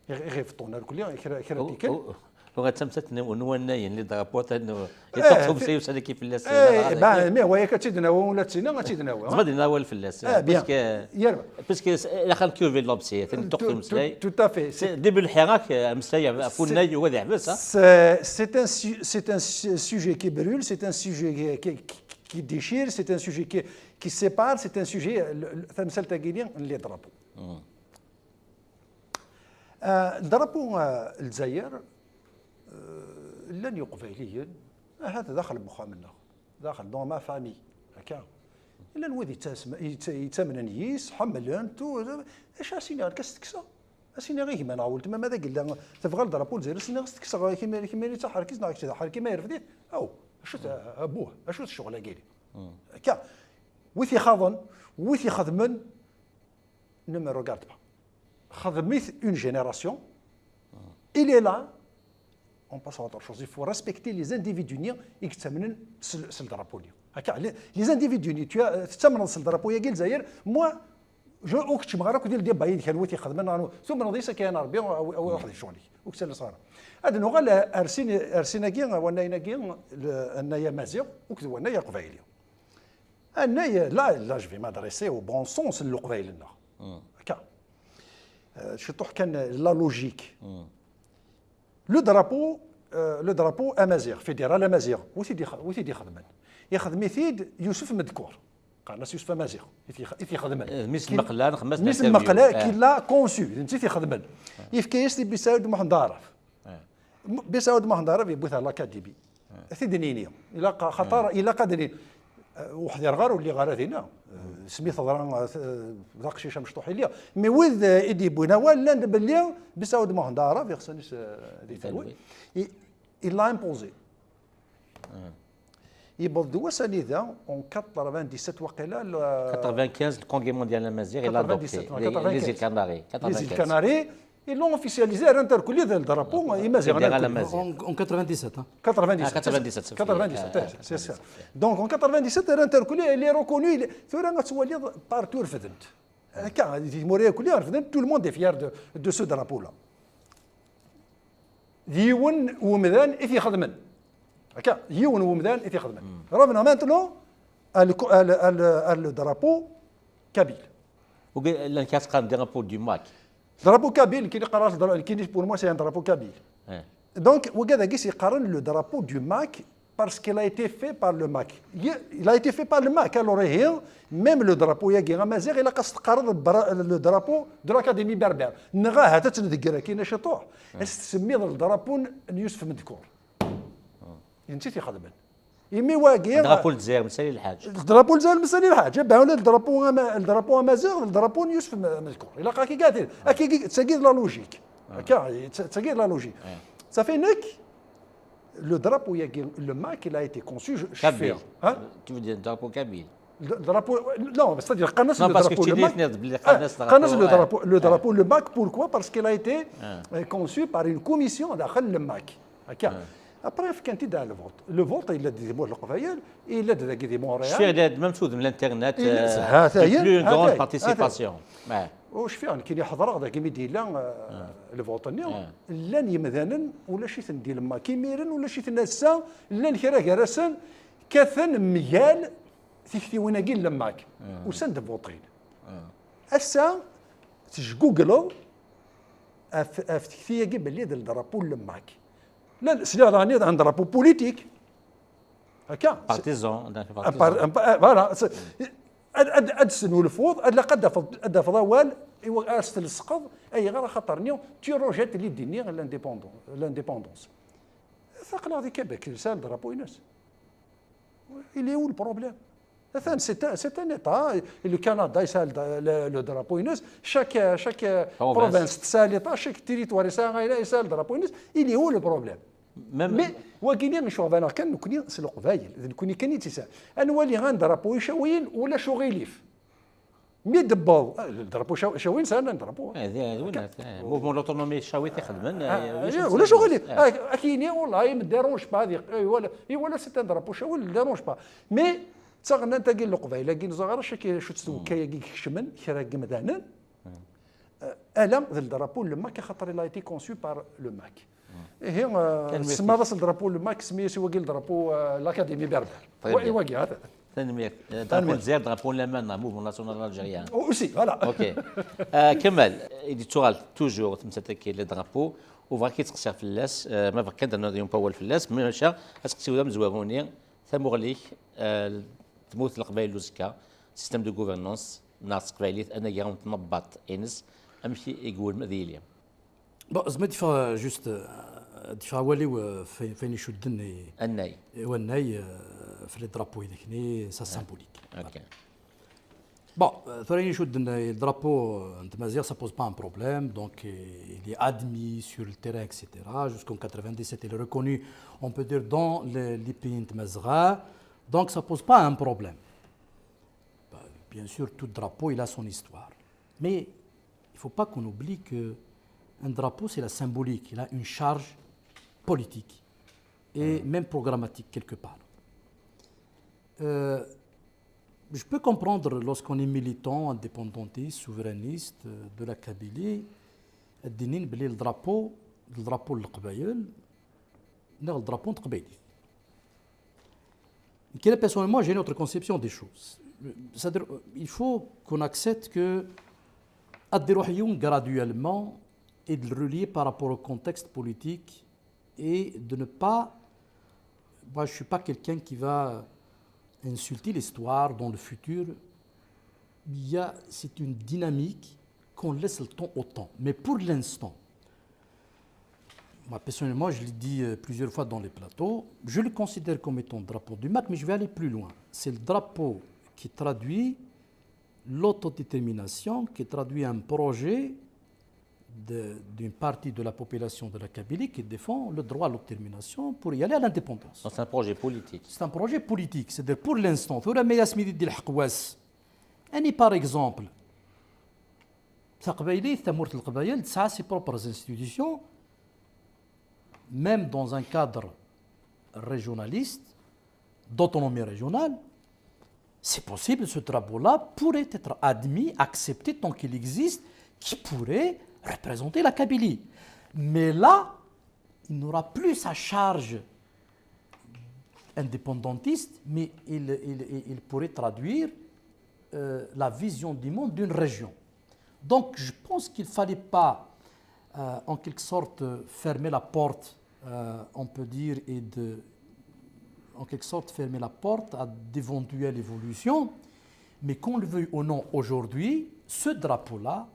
i ɣ-, i ɣ-ibeṭṭun irkelli, kra, kra n tikkal. Tuɣal d tamsalt n, n wannayen, les drapeaux, atan, yeṭṭef umsay ussan-agi fell-as. Eh, ben, mais wa yak ad tt-id-nawi, ula d tinna ad tt-id-nawi. Zma d-nawi awal fell-as. Eh, bien. Parce que, parce que ilaq ad ncuver l'objet, ad neṭṭuq timeslay. Tout à fait. Début lḥirak, ameslay ɣef wannay, wa d iḥbes, ha? C'est, c'est un su-, c'est un su-, sujet qui brûle, c'est un sujet qui, qui, qui, qui déchire, c'est un sujet qui, qui sépare, c'est un sujet, le, le, tamsalt-agi n les drapeaux. Ah, drapeau, ah, Lezzayer, eh, llan Iqbayliyen, ahat daxel n wexxam-nneɣ, daxel dans ma famille, akka. Llan wid yettasem-, yett-, yettamnen yis, ḥemmlen-t, u-, acu as-iniɣ, nekk ad s-tekkseɣ? Ad s-iniɣ i gma neɣ weltma, ma d agella tebɣa drapeau Lezzayer, ad s-iniɣ ad s-tekkseɣ, kemmini d taḥerkit neɣ kečč d aḥerki, ma yerfed-it, aw, acu-t, abbuh, acu-t ccɣel-agi? Akka. Wi t-ixaḍen, wi t-ixedmen, ne me regarde pas. Xdem-it une génération, il est là, on passe à autre chose. Il faut respecter les individus-nni i yettamnen s, s le drapeau-nni. Akka, les, les individus-nni, tu as, tettamneḍ s le drapeau-agi Lezzayer, moi, Je, ur keččmeɣ ara akk di ldiba yid-k, anwa i t-ixedmen, anwa, tumneḍ yes akken Rebbi, awi, awi, ruḥ di ccɣel-ik, ur ksal ara. Ad nuɣal ar sin, ar sin-agi, wannayen-agi, annay amaziɣ, akked wannay aqbayli. Annay, là, là, je vais m'adresser au bon sens n leqbayel-nneɣ. Akka. Euh, ciṭuḥ kan la logique. Le drapeau, euh, le drapeau amaziɣ, fédéral amaziɣ, wi t-id-ix-, wi t-id-ixedmen? Ixdem-it-id Yusef Medkur. Qqaren-as Yusef Amaziɣ, i t-ix-, i t-ixedmen. Eh, mmi-s n Meqlan, xedmen-as mmi-s n l'interview. Meqlan, eh, qui l'a conçu, d netta i t-ixedmen. Eh. Yefka-yas-t i Bisaud Muḥend Araf. Eh. M-, Bisaud Muḥend Araf yewwi-t ɣer l'Académie. Eh. Ad t-id-nini. Ilaq, xaṭer, ilaq ad nini. Eh, ur ḥdireɣ ara, ur lliɣ ara dinna. Eh, smi teḍra, eh, d aqcic amecṭuḥ i lliɣ. Mais wid, eh, i d-yewwin awal, llan-d belli Bisaud Muḥend Araf, iɣsan-is, eh, di talwit. Talwit. I, il l'a imposé. Yewweḍ-d wass anida, en quatre-vingt-dix-sept waqila, le quatre-vingt-quinze, le Congrès mondial amaziɣ, il l'a adopté. Quatre-vingt-dix-sept, les, quatre-vingt-quinze. Les îles Canaries, quatre-vingt-quinze. Les îles Canaries, ils l'ont officialisé, rran-t-irkelli d le drapeau imaziɣ. Fédéral amaziɣ. En, en quatre-vingt-dix-sept, hein. Quatre-vingt-dix-sept. Ah, quatre-vingt-dix-sept, c'est vrai. Quatre-vingt-dix-sept, ah, c'est ça. Donc, en quatre-vingt-dix-sept, rran-t-irkelli, il est reconnu, il est, tura ad twaliḍ partout refden-t. Akka, di tmura irkelli refden-t, tout le monde est fier de, de ce drapeau-là. D yiwen wemdan i t-ixedmen. Akka, d yiwen wemdan i t-ixedmen. Revenons maintenant à le, à le, à le, à le drapeau kabyle. Wagi llan kra qqaren drapeau du MAK. Drapeau kabyle, kini qqaren-as dra-, kini pour moi c'est un drapeau kabyle. Eh. Donc, wagi dagi i s-yeqqaren le drapeau du MAK, parce qu'il a été fait par le MAK. Il a été fait par le MAK. Alors, ihi, même le drapeau-agi amaziɣ, ilaq ad s-teqqareḍ bra-, le drapeau de l'Académie berbère. Neɣ ahat ad tt-ndeggir akkin ciṭuḥ, ad s-tsemmiḍ le drapeau n Yusef Medkur. D netta i t-ixedmen. Imi wagi, drapeau n Lezzayer, Messali Lḥaǧ. Le drapeau n Lezzayer, Messali Lḥaǧ. Eh ben, le drapeau ama-, le drapeau amaziɣ, le drapeau n Yusef M-, Medkur. Ilaq akka i gati. Akka i, d tagi d la logique. Akka, d tagi d la logique. Ça fait nekk, le drapeau-agi, le MAK, il a été conçu, je, je fais, hein ? Kabyle. Tu veux dire drapeau kabyle ? Le drapeau, non, c'est-à-dire, qqaren-as le drapeau, le MAK. Non, parce que tu dis, qqaren-as le drapeau, le drapeau, le MAK, pourquoi ? Parce qu'il a été, euh, conçu par une commission daxel le MAK. Akka. Après, fkan-t-id à le vote. Le vote, yella-d di tmurt n Leqbayel, yella-d dagi di Montréal. Cfiɣ yella-d même s udem l'internet, euh, ha-t-ayen, plus une grande participation. Ur cfiɣ, nekkini ḥeḍreɣ dagi mi d-yella, euh, le vote-nni. Llan yemdanen, ulac-iten di le MAK imiren, ulac-iten ass-a, llan kra gar-asen, kkaten mgal tiktiwin-agi n le MAK. Usan-d votin. Ass-a, tejgugleḍ ɣef, ɣef tekti-agi belli d le drapeau n le MAK. La, sliɣ daɣen un drapeau politique. Akka. Partisan, un drapeau partisan. Voilà. Ad, ad, ad tesnulfuḍ, ad laq ad tafeḍ, ad tafeḍ awal, iwa-, ad s-tlesqeḍ, ayɣer? Axaṭer-nni, tu rejettes l'idée-nni, l'indépendance, l'indépendance. Aql-aɣ di Québec, nesɛa le drapeau-ines. Il est où le problème ? Atan, c'est un, c'est un État. Le Canada yesɛa le, le, le drapeau-ines. Chaque, chaque province tesɛa l'État, chaque territoire yesɛa, yesɛa le drapeau-ines. Il est où le problème ? Mais wagini iceɣben-aɣ kan nekkni s Leqbayel, d nekkni kan i tt-yesɛan. Ad nwali un drapeau icawiyen ulac uɣilif. Mi d-tewweḍ, ah, le drapeau Caw-, Cawi nesɛa un drapeau. Eh, d, d win, eh, mouvement de l'autonomie Cawi t-ixedmen, eh, ulac uɣilif. Ah, ad k-yini, والله, il me dérange pas, ad iq-, eh, iwala, iwala c'est un drapeau Cawi, il me dérange pas. Mais d taɣennant-agi n Leqbayel-agi, neẓra ara acu-tt twekka-agi i ikecmen kra n yimdanen. Euh, ala d le drapeau n le MAK, axaṭer il a été conçu par le MAK. Ihi, euh, tsemmaḍ-as le drapeau n le MAK, semmi-as i wagi le drapeau, euh, l'Académie berbère. Très bien. Wagi, ha-t-a. Tanemmirt. Euh, drapeau n Lezzayer, drapeau n laman, mouvement national algérien. Aussi, voilà. Ok. Euh, Kamal, i d-yettuɣal toujours temsalt-agi le drapeau, u bɣiɣ ad k-id-sqsiɣ fell-as, euh, ma bɣiɣ kan ad d-nadiwen wawal fell-as, mais maca, aseqsi-w d amezwaru-nni, tamuɣli-k, euh, tmurt n Leqbayel n uzekka, système de gouvernance, neɣ s teqbaylit, anagraw n tnebbaḍt-ines, amek i, i iwulem ad yili? Bon, zemreɣ ad d-fkeɣ juste, euh, ad d-fkeɣ awal-iw, euh, f-, f ayen icudden i, annay, i wannay, euh, f les drapeaux-inek-nni, sa symbolique. Ok. Bon, euh, tura ayen icudden i le drapeau, euh, n Tmaziɣt, ça pose pas un problème, donc, euh, il est admis sur le terrain, et cetera. Jusqu'en quatre-vingt-dix-sept, il est reconnu, on peut dire, dans le, les pays n Tmazɣa. Donc, ça pose pas un problème. Bah, bien sûr, tout drapeau, il a son histoire. Mais il faut pas qu'on oublie que un drapeau, c'est la symbolique, il a une charge politique et même programmatique quelque part. Euh, Je peux comprendre lorsqu'on est militant, indépendantiste, souverainiste, euh, de la Kabylie, ad d-inin belli le drapeau, le drapeau n Leqbayel, neɣ le drapeau n Teqbaylit. Nekk, personnellement, j'ai une autre conception des choses. C'est-à-dire, euh, il faut qu'on accepte que ad d-iruḥ yiwen graduellement et de le relier par rapport au contexte politique et de ne pas, moi, je suis pas quelqu'un qui va insulter l'histoire dans le futur. Il y a, c'est une dynamique qu'on laisse le temps au temps. Mais pour l'instant, moi, personnellement, je l'ai dit, euh, plusieurs fois dans les plateaux, je le considère comme étant le drapeau du MAK, mais je vais aller plus loin. C'est le drapeau qui traduit l'autodétermination, qui traduit un projet de, d'une partie de la population de la Kabylie qui défend le droit à l'autodétermination pour y aller à l'indépendance. Donc c'est un projet politique. C'est un projet politique. C'est-à-dire, pour l'instant, tura ma yasmi di lḥeqq wass, ani, par exemple, taqbaylit, tamurt n Leqbayel, tesɛa ses propres institutions, même dans un cadre régionaliste, d'autonomie régionale, c'est possible, ce drapeau-là pourrait être admis, accepté tant qu'il existe, qui pourrait représenter la Kabylie. Mais là, il n'aura plus sa charge indépendantiste, mais il, il- il- il pourrait traduire, euh, la vision du monde d'une région. Donc je pense qu'il ne fallait pas, euh, en quelque sorte, fermer la porte, euh, on peut dire, et de, en quelque sorte, fermer la porte à d'éventuelles évolutions. Mais qu'on le veuille ou non, aujourd'hui, ce drapeau-là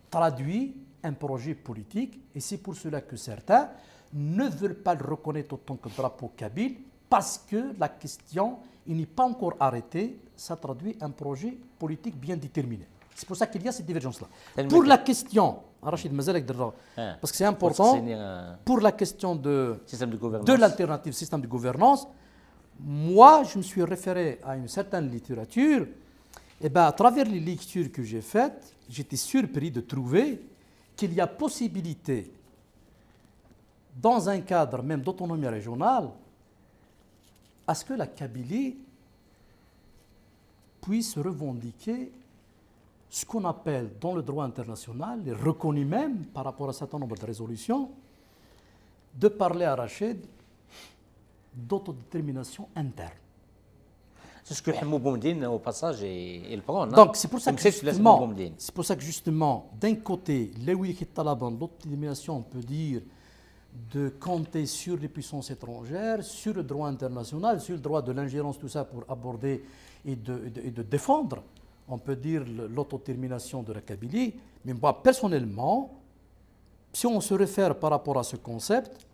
traduit un projet politique, et c'est pour cela que certains ne veulent pas le reconnaître autant que drapeau kabyle, parce que la question, il n'est pas encore arrêté, ça traduit un projet politique bien déterminé. C'est pour ça qu'il y a cette divergence-là. Pour la question, Rachid, mazal-ak d-rreɣ, Ah. parce que c'est important, C'est un pour la question de, Système de gouvernance. De l'alternative système de gouvernance, moi, je me suis référé à une certaine littérature. Et bien, à travers les lectures que j'ai faites, j'étais surpris de trouver qu'il y a possibilité, dans un cadre même d'autonomie régionale, à ce que la Kabylie puisse revendiquer ce qu'on appelle dans le droit international, et reconnu même par rapport à un certain nombre de résolutions, de parler à Rachid d'autodétermination interne. C'est ce que Hamou Boumdine, au passage, il, il prône. Donc, c'est pour ça que justement, c'est pour ça que justement, d'un côté, là où il y a l'autodétermination, on peut dire de compter sur les puissances étrangères, sur le droit international, sur le droit de l'ingérence, tout ça pour aborder et de, et de, et de défendre, on peut dire, l'autodétermination de la Kabylie. Mais moi, personnellement, si on se réfère par rapport à ce concept,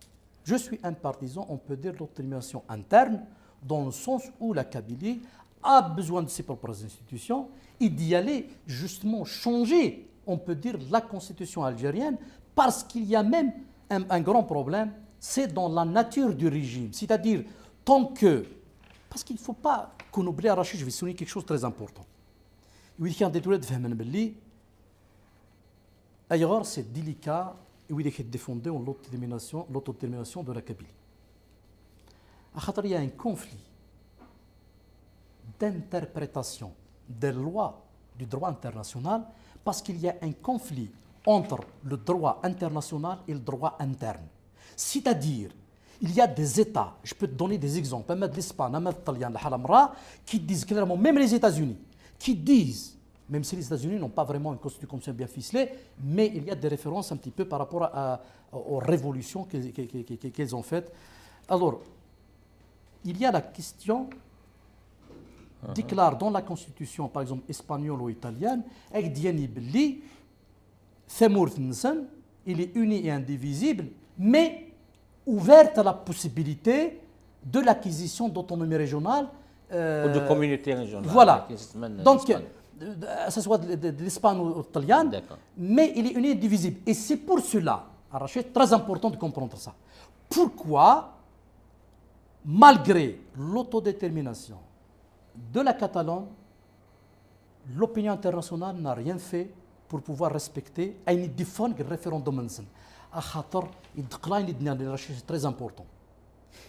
je suis un partisan, on peut dire, de l'autodétermination interne, dans le sens où la Kabylie a besoin de ses propres institutions et d'y aller justement changer, on peut dire, la constitution algérienne, parce qu'il y a même un, un grand problème, c'est dans la nature du régime. C'est-à-dire, tant que... Parce qu'il ne faut pas qu'on oublie, Rachid, je vais souligner quelque chose de très important. Wid kan d-tura ad fehmen belli ayɣer c'est délicat i wid i défendent l'autodétermination, l'autodétermination de la Kabylie. Axaṭer il y a un conflit d'interprétation des lois du droit international, parce qu'il y a un conflit entre le droit international et le droit interne. C'est-à-dire, il y a des États, je peux te donner des exemples, même de l'Espagne, même de l'Italien, qui disent clairement, même les États-Unis, qui disent, même si les États-Unis n'ont pas vraiment une constitution bien ficelée, mais il y a des références un petit peu par rapport à, aux révolutions qu'elles ont faites. Alors, il y a la question, déclare dans la constitution, par exemple, espagnole ou italienne, ak d-yannin belli tamurt-nsen, il est uni et indivisible, mais ouverte à la possibilité de l'acquisition d'autonomie régionale. Euh, ou de communauté régionale. Voilà. Donc, euh, que ce soit de, de, de l'Espagne ou de l'Italie, mais il est uni et indivisible. Et c'est pour cela, Rachid, très important de comprendre ça. Pourquoi, malgré l'autodétermination de la Catalogne, l'opinion internationale n'a rien fait pour pouvoir respecter ayen i d-yeffɣen deg référendum-nsen. Axaṭer, d-qqleɣ ayen i d-nniɣ, c'est très important.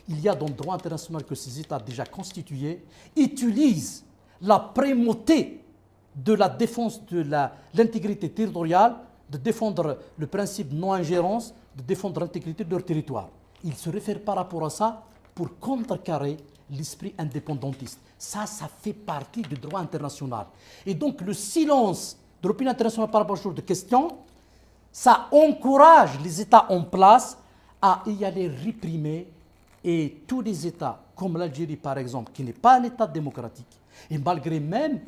Il y a dans le droit international que ces États déjà constitués utilisent la primauté de la défense de la, l'intégrité territoriale, de défendre le principe de non-ingérence, de défendre l'intégrité de leur territoire. Il se réfère par rapport à ça pour contrecarrer l'esprit indépendantiste. Ça, ça fait partie du droit international. Et donc, le silence de l'opinion internationale par rapport à ce genre de questions, ça encourage les États en place à y aller réprimer. Et tous les États, comme l'Algérie par exemple, qui n'est pas un État démocratique, et malgré même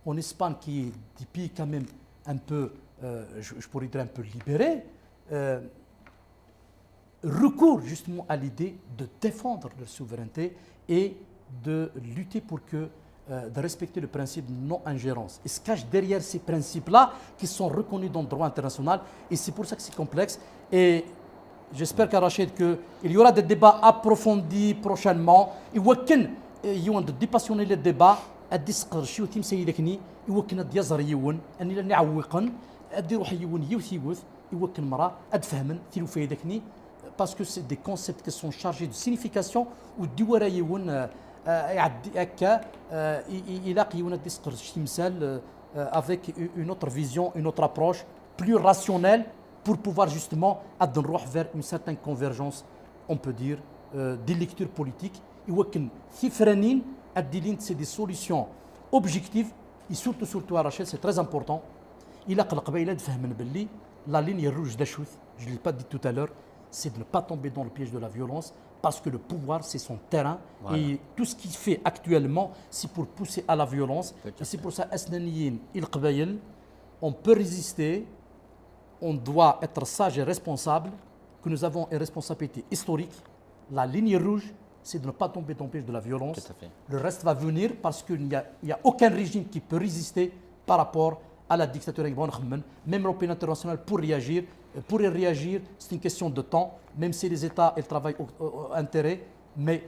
en Espagne, qui est des pays quand même un peu, euh, je, je pourrais dire un peu libérés, euh, recourent justement à l'idée de défendre leur souveraineté et de lutter pour que, euh, de respecter le principe de non-ingérence. Ils se cachent derrière ces principes-là qui sont reconnus dans le droit international, et c'est pour ça que c'est complexe. Et j'espère, Rachid, qu'il y aura des débats approfondis prochainement. Iwakken, euh, yiwen de dépassionner le débat, ad d-isqer ciwet imsayil akni, iwakken ad d-yaẓer yiwen, ad nili nɛewwiqen, ad d-iruḥ yiwen yiwet yiwet, iwakken mra ad fehmen tilufa-yi-d akni, parce que c'est des concepts qui sont chargés de signification, ur d-iwwi ara yiwen, euh, euh, iɛeddi akka, euh, i- i- ilaq yiwen ad d-isqer timsal, euh, euh, avec u- une autre vision, une autre approche plus rationnelle pour pouvoir justement ad nruḥ vers une certaine convergence, on peut dire, euh, des lectures politiques, iwakken tifranin ad d-ilint c'est des solutions objectives, et surtout, surtout, Rachel, c'est très important, ilaq Leqbayel ad fehmen belli la ligne rouge d acu-t, je l'ai pas dit tout à l'heure, c'est de ne pas tomber dans le piège de la violence, parce que le pouvoir, c'est son terrain. Voilà. Et tout ce qu'il fait actuellement, c'est pour pousser à la violence. Et c'est pour ça, Asnaniyin et Leqbayel, on peut résister, on doit être sage et responsable, que nous avons une responsabilité historique. La ligne rouge, c'est de ne pas tomber dans le piège de la violence. Tout à fait. Le reste va venir parce qu'il n'y a, il y a aucun régime qui peut résister par rapport à la dictature. Même l'opinion internationale pour réagir, euh, pour y réagir, c'est une question de temps. Même si les États ils travaillent au, au- au intérêt, mais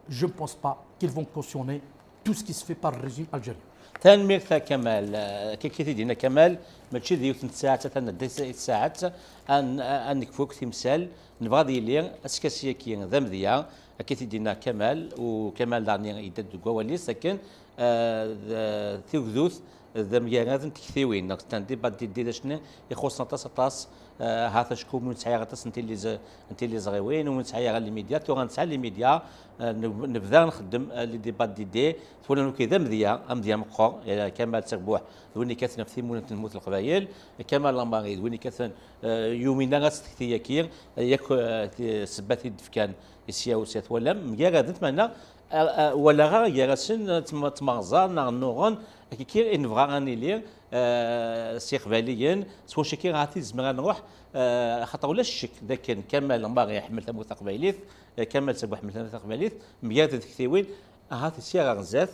je ne pense pas qu'ils vont cautionner tout ce qui se fait par le régime algérien. Tanemmirt a Kamal. Euh, kiki t-id-yenna Kamal, mačči d yiwet n tsaɛet, atan d tsaɛet, ad n- ad nekfu akk timsal, nebɣa ad yili askasi-agi d amedya, akka t-id-yenna Kamal, u Kamal daɣen yedda-d deg wawal-is akken, euh, d- tugdut d amgarad n tektiwin, donc c'est un débat d'idées d acu-nni ixuṣṣen aṭas aṭas, euh, ahat acku ur nesɛi ara aṭas n tiliẓ- n tiliẓriwin, ur nesɛi ara les médias, tura nesɛa les médias, euh, neb- nebda nxeddem, euh, les débats d'idées, twalam akk d amedya, amedya meqqer, euh, Kamal Serbuḥ d win yekkaten ɣef timunent n Lmut n Leqbayel, Kamal Lamari d win yekkaten, euh, yumin ara s tekti-agi, euh, yak, euh, ti- ssebbat i d-fkan i sya u sya twalam, mgaraden, meɛna, euh, euh, walaɣ ara gar-asen, euh, tm- tmerẓa neɣ nnuɣen, akka i nebɣa ad nili, euh, s Iqbayliyen, s wacu akka ahat i nezmer ad nruḥ, euh, axaṭer ulac ccek d akken Kamal Lamari iḥemmel tamurt taqbaylit, euh, Kamal Serbuḥ iḥemmel tamurt taqbaylit, mgaraden tektiwin, ahat sya ɣer zdat,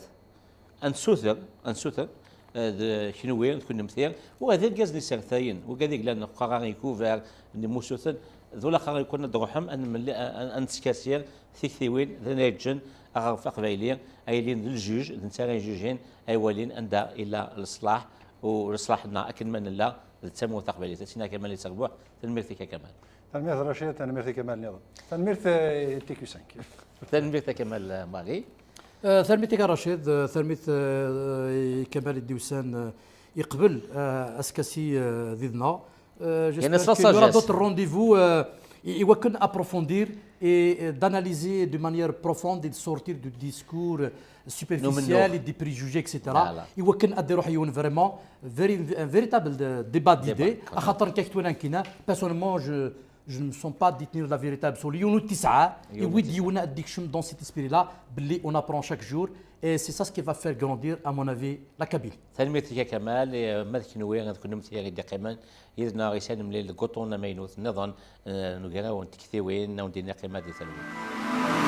ad nsuter, ad nsuter, eh, d kenwi, d kunemti, wa d irgazen isertayen, wigad i yellan neqqar-a ikubar n imusuten, d ulaxer yukan ad d-ruḥem, ad nemli- ad- ad nettkersi tiktiwin d anayeǧǧen aɣref aqbayli, ay yilin d ljuj, d netta ara yejjujin, ay walin anda illa leṣlaḥ, u leṣlaḥ-nneɣ akken ma nella d tamurt taqbaylit. Ad s-iniɣ Kamal Iserbuḥ, tanemmirt-ik a Kamal. Tanemmirt Rachid, tanemmirt i Kamal nniḍen. Tanemmirt, eh, i T Q cinq. Tanemmirt a Kamal, eh, Marie. Eh, tanemmirt-ik a Rachid, eh, tanemmirt, eh, i Kamal i d-yusan, eh, iqbel, eh, askasi, eh, did-neɣ. Eh, j'espère qu'il y aura d'autres rendez-vous, eh, i- iwakken approfondir et, eh, d'analyser de manière profonde et de sortir du discours, eh, superficiel et des préjugés, et cetera. Iwakken ad iruḥ yiwen vraiment vers un véritable de- débat d'idées. Axaṭer nekk ak tura nekkina, personnellement, je, je ne me sens pas détenir la vérité absolue. Yiwen ur t-isɛa, iwi-d yiwen ad d-ikcem dans cet esprit-là, belli on apprend chaque jour, et c'est ça ce qui va faire grandir, à mon avis, la Kabylie. Tanemmirt-ik a Kamal, eh, ma d kenwi, d kennemti i d-iqqimen yid-neɣ, i s ad nemlil deg uṭṭun amaynut nniḍen, eh, n ugraw n tektiwin, ad wen-d-iniɣ qqimet di talwit.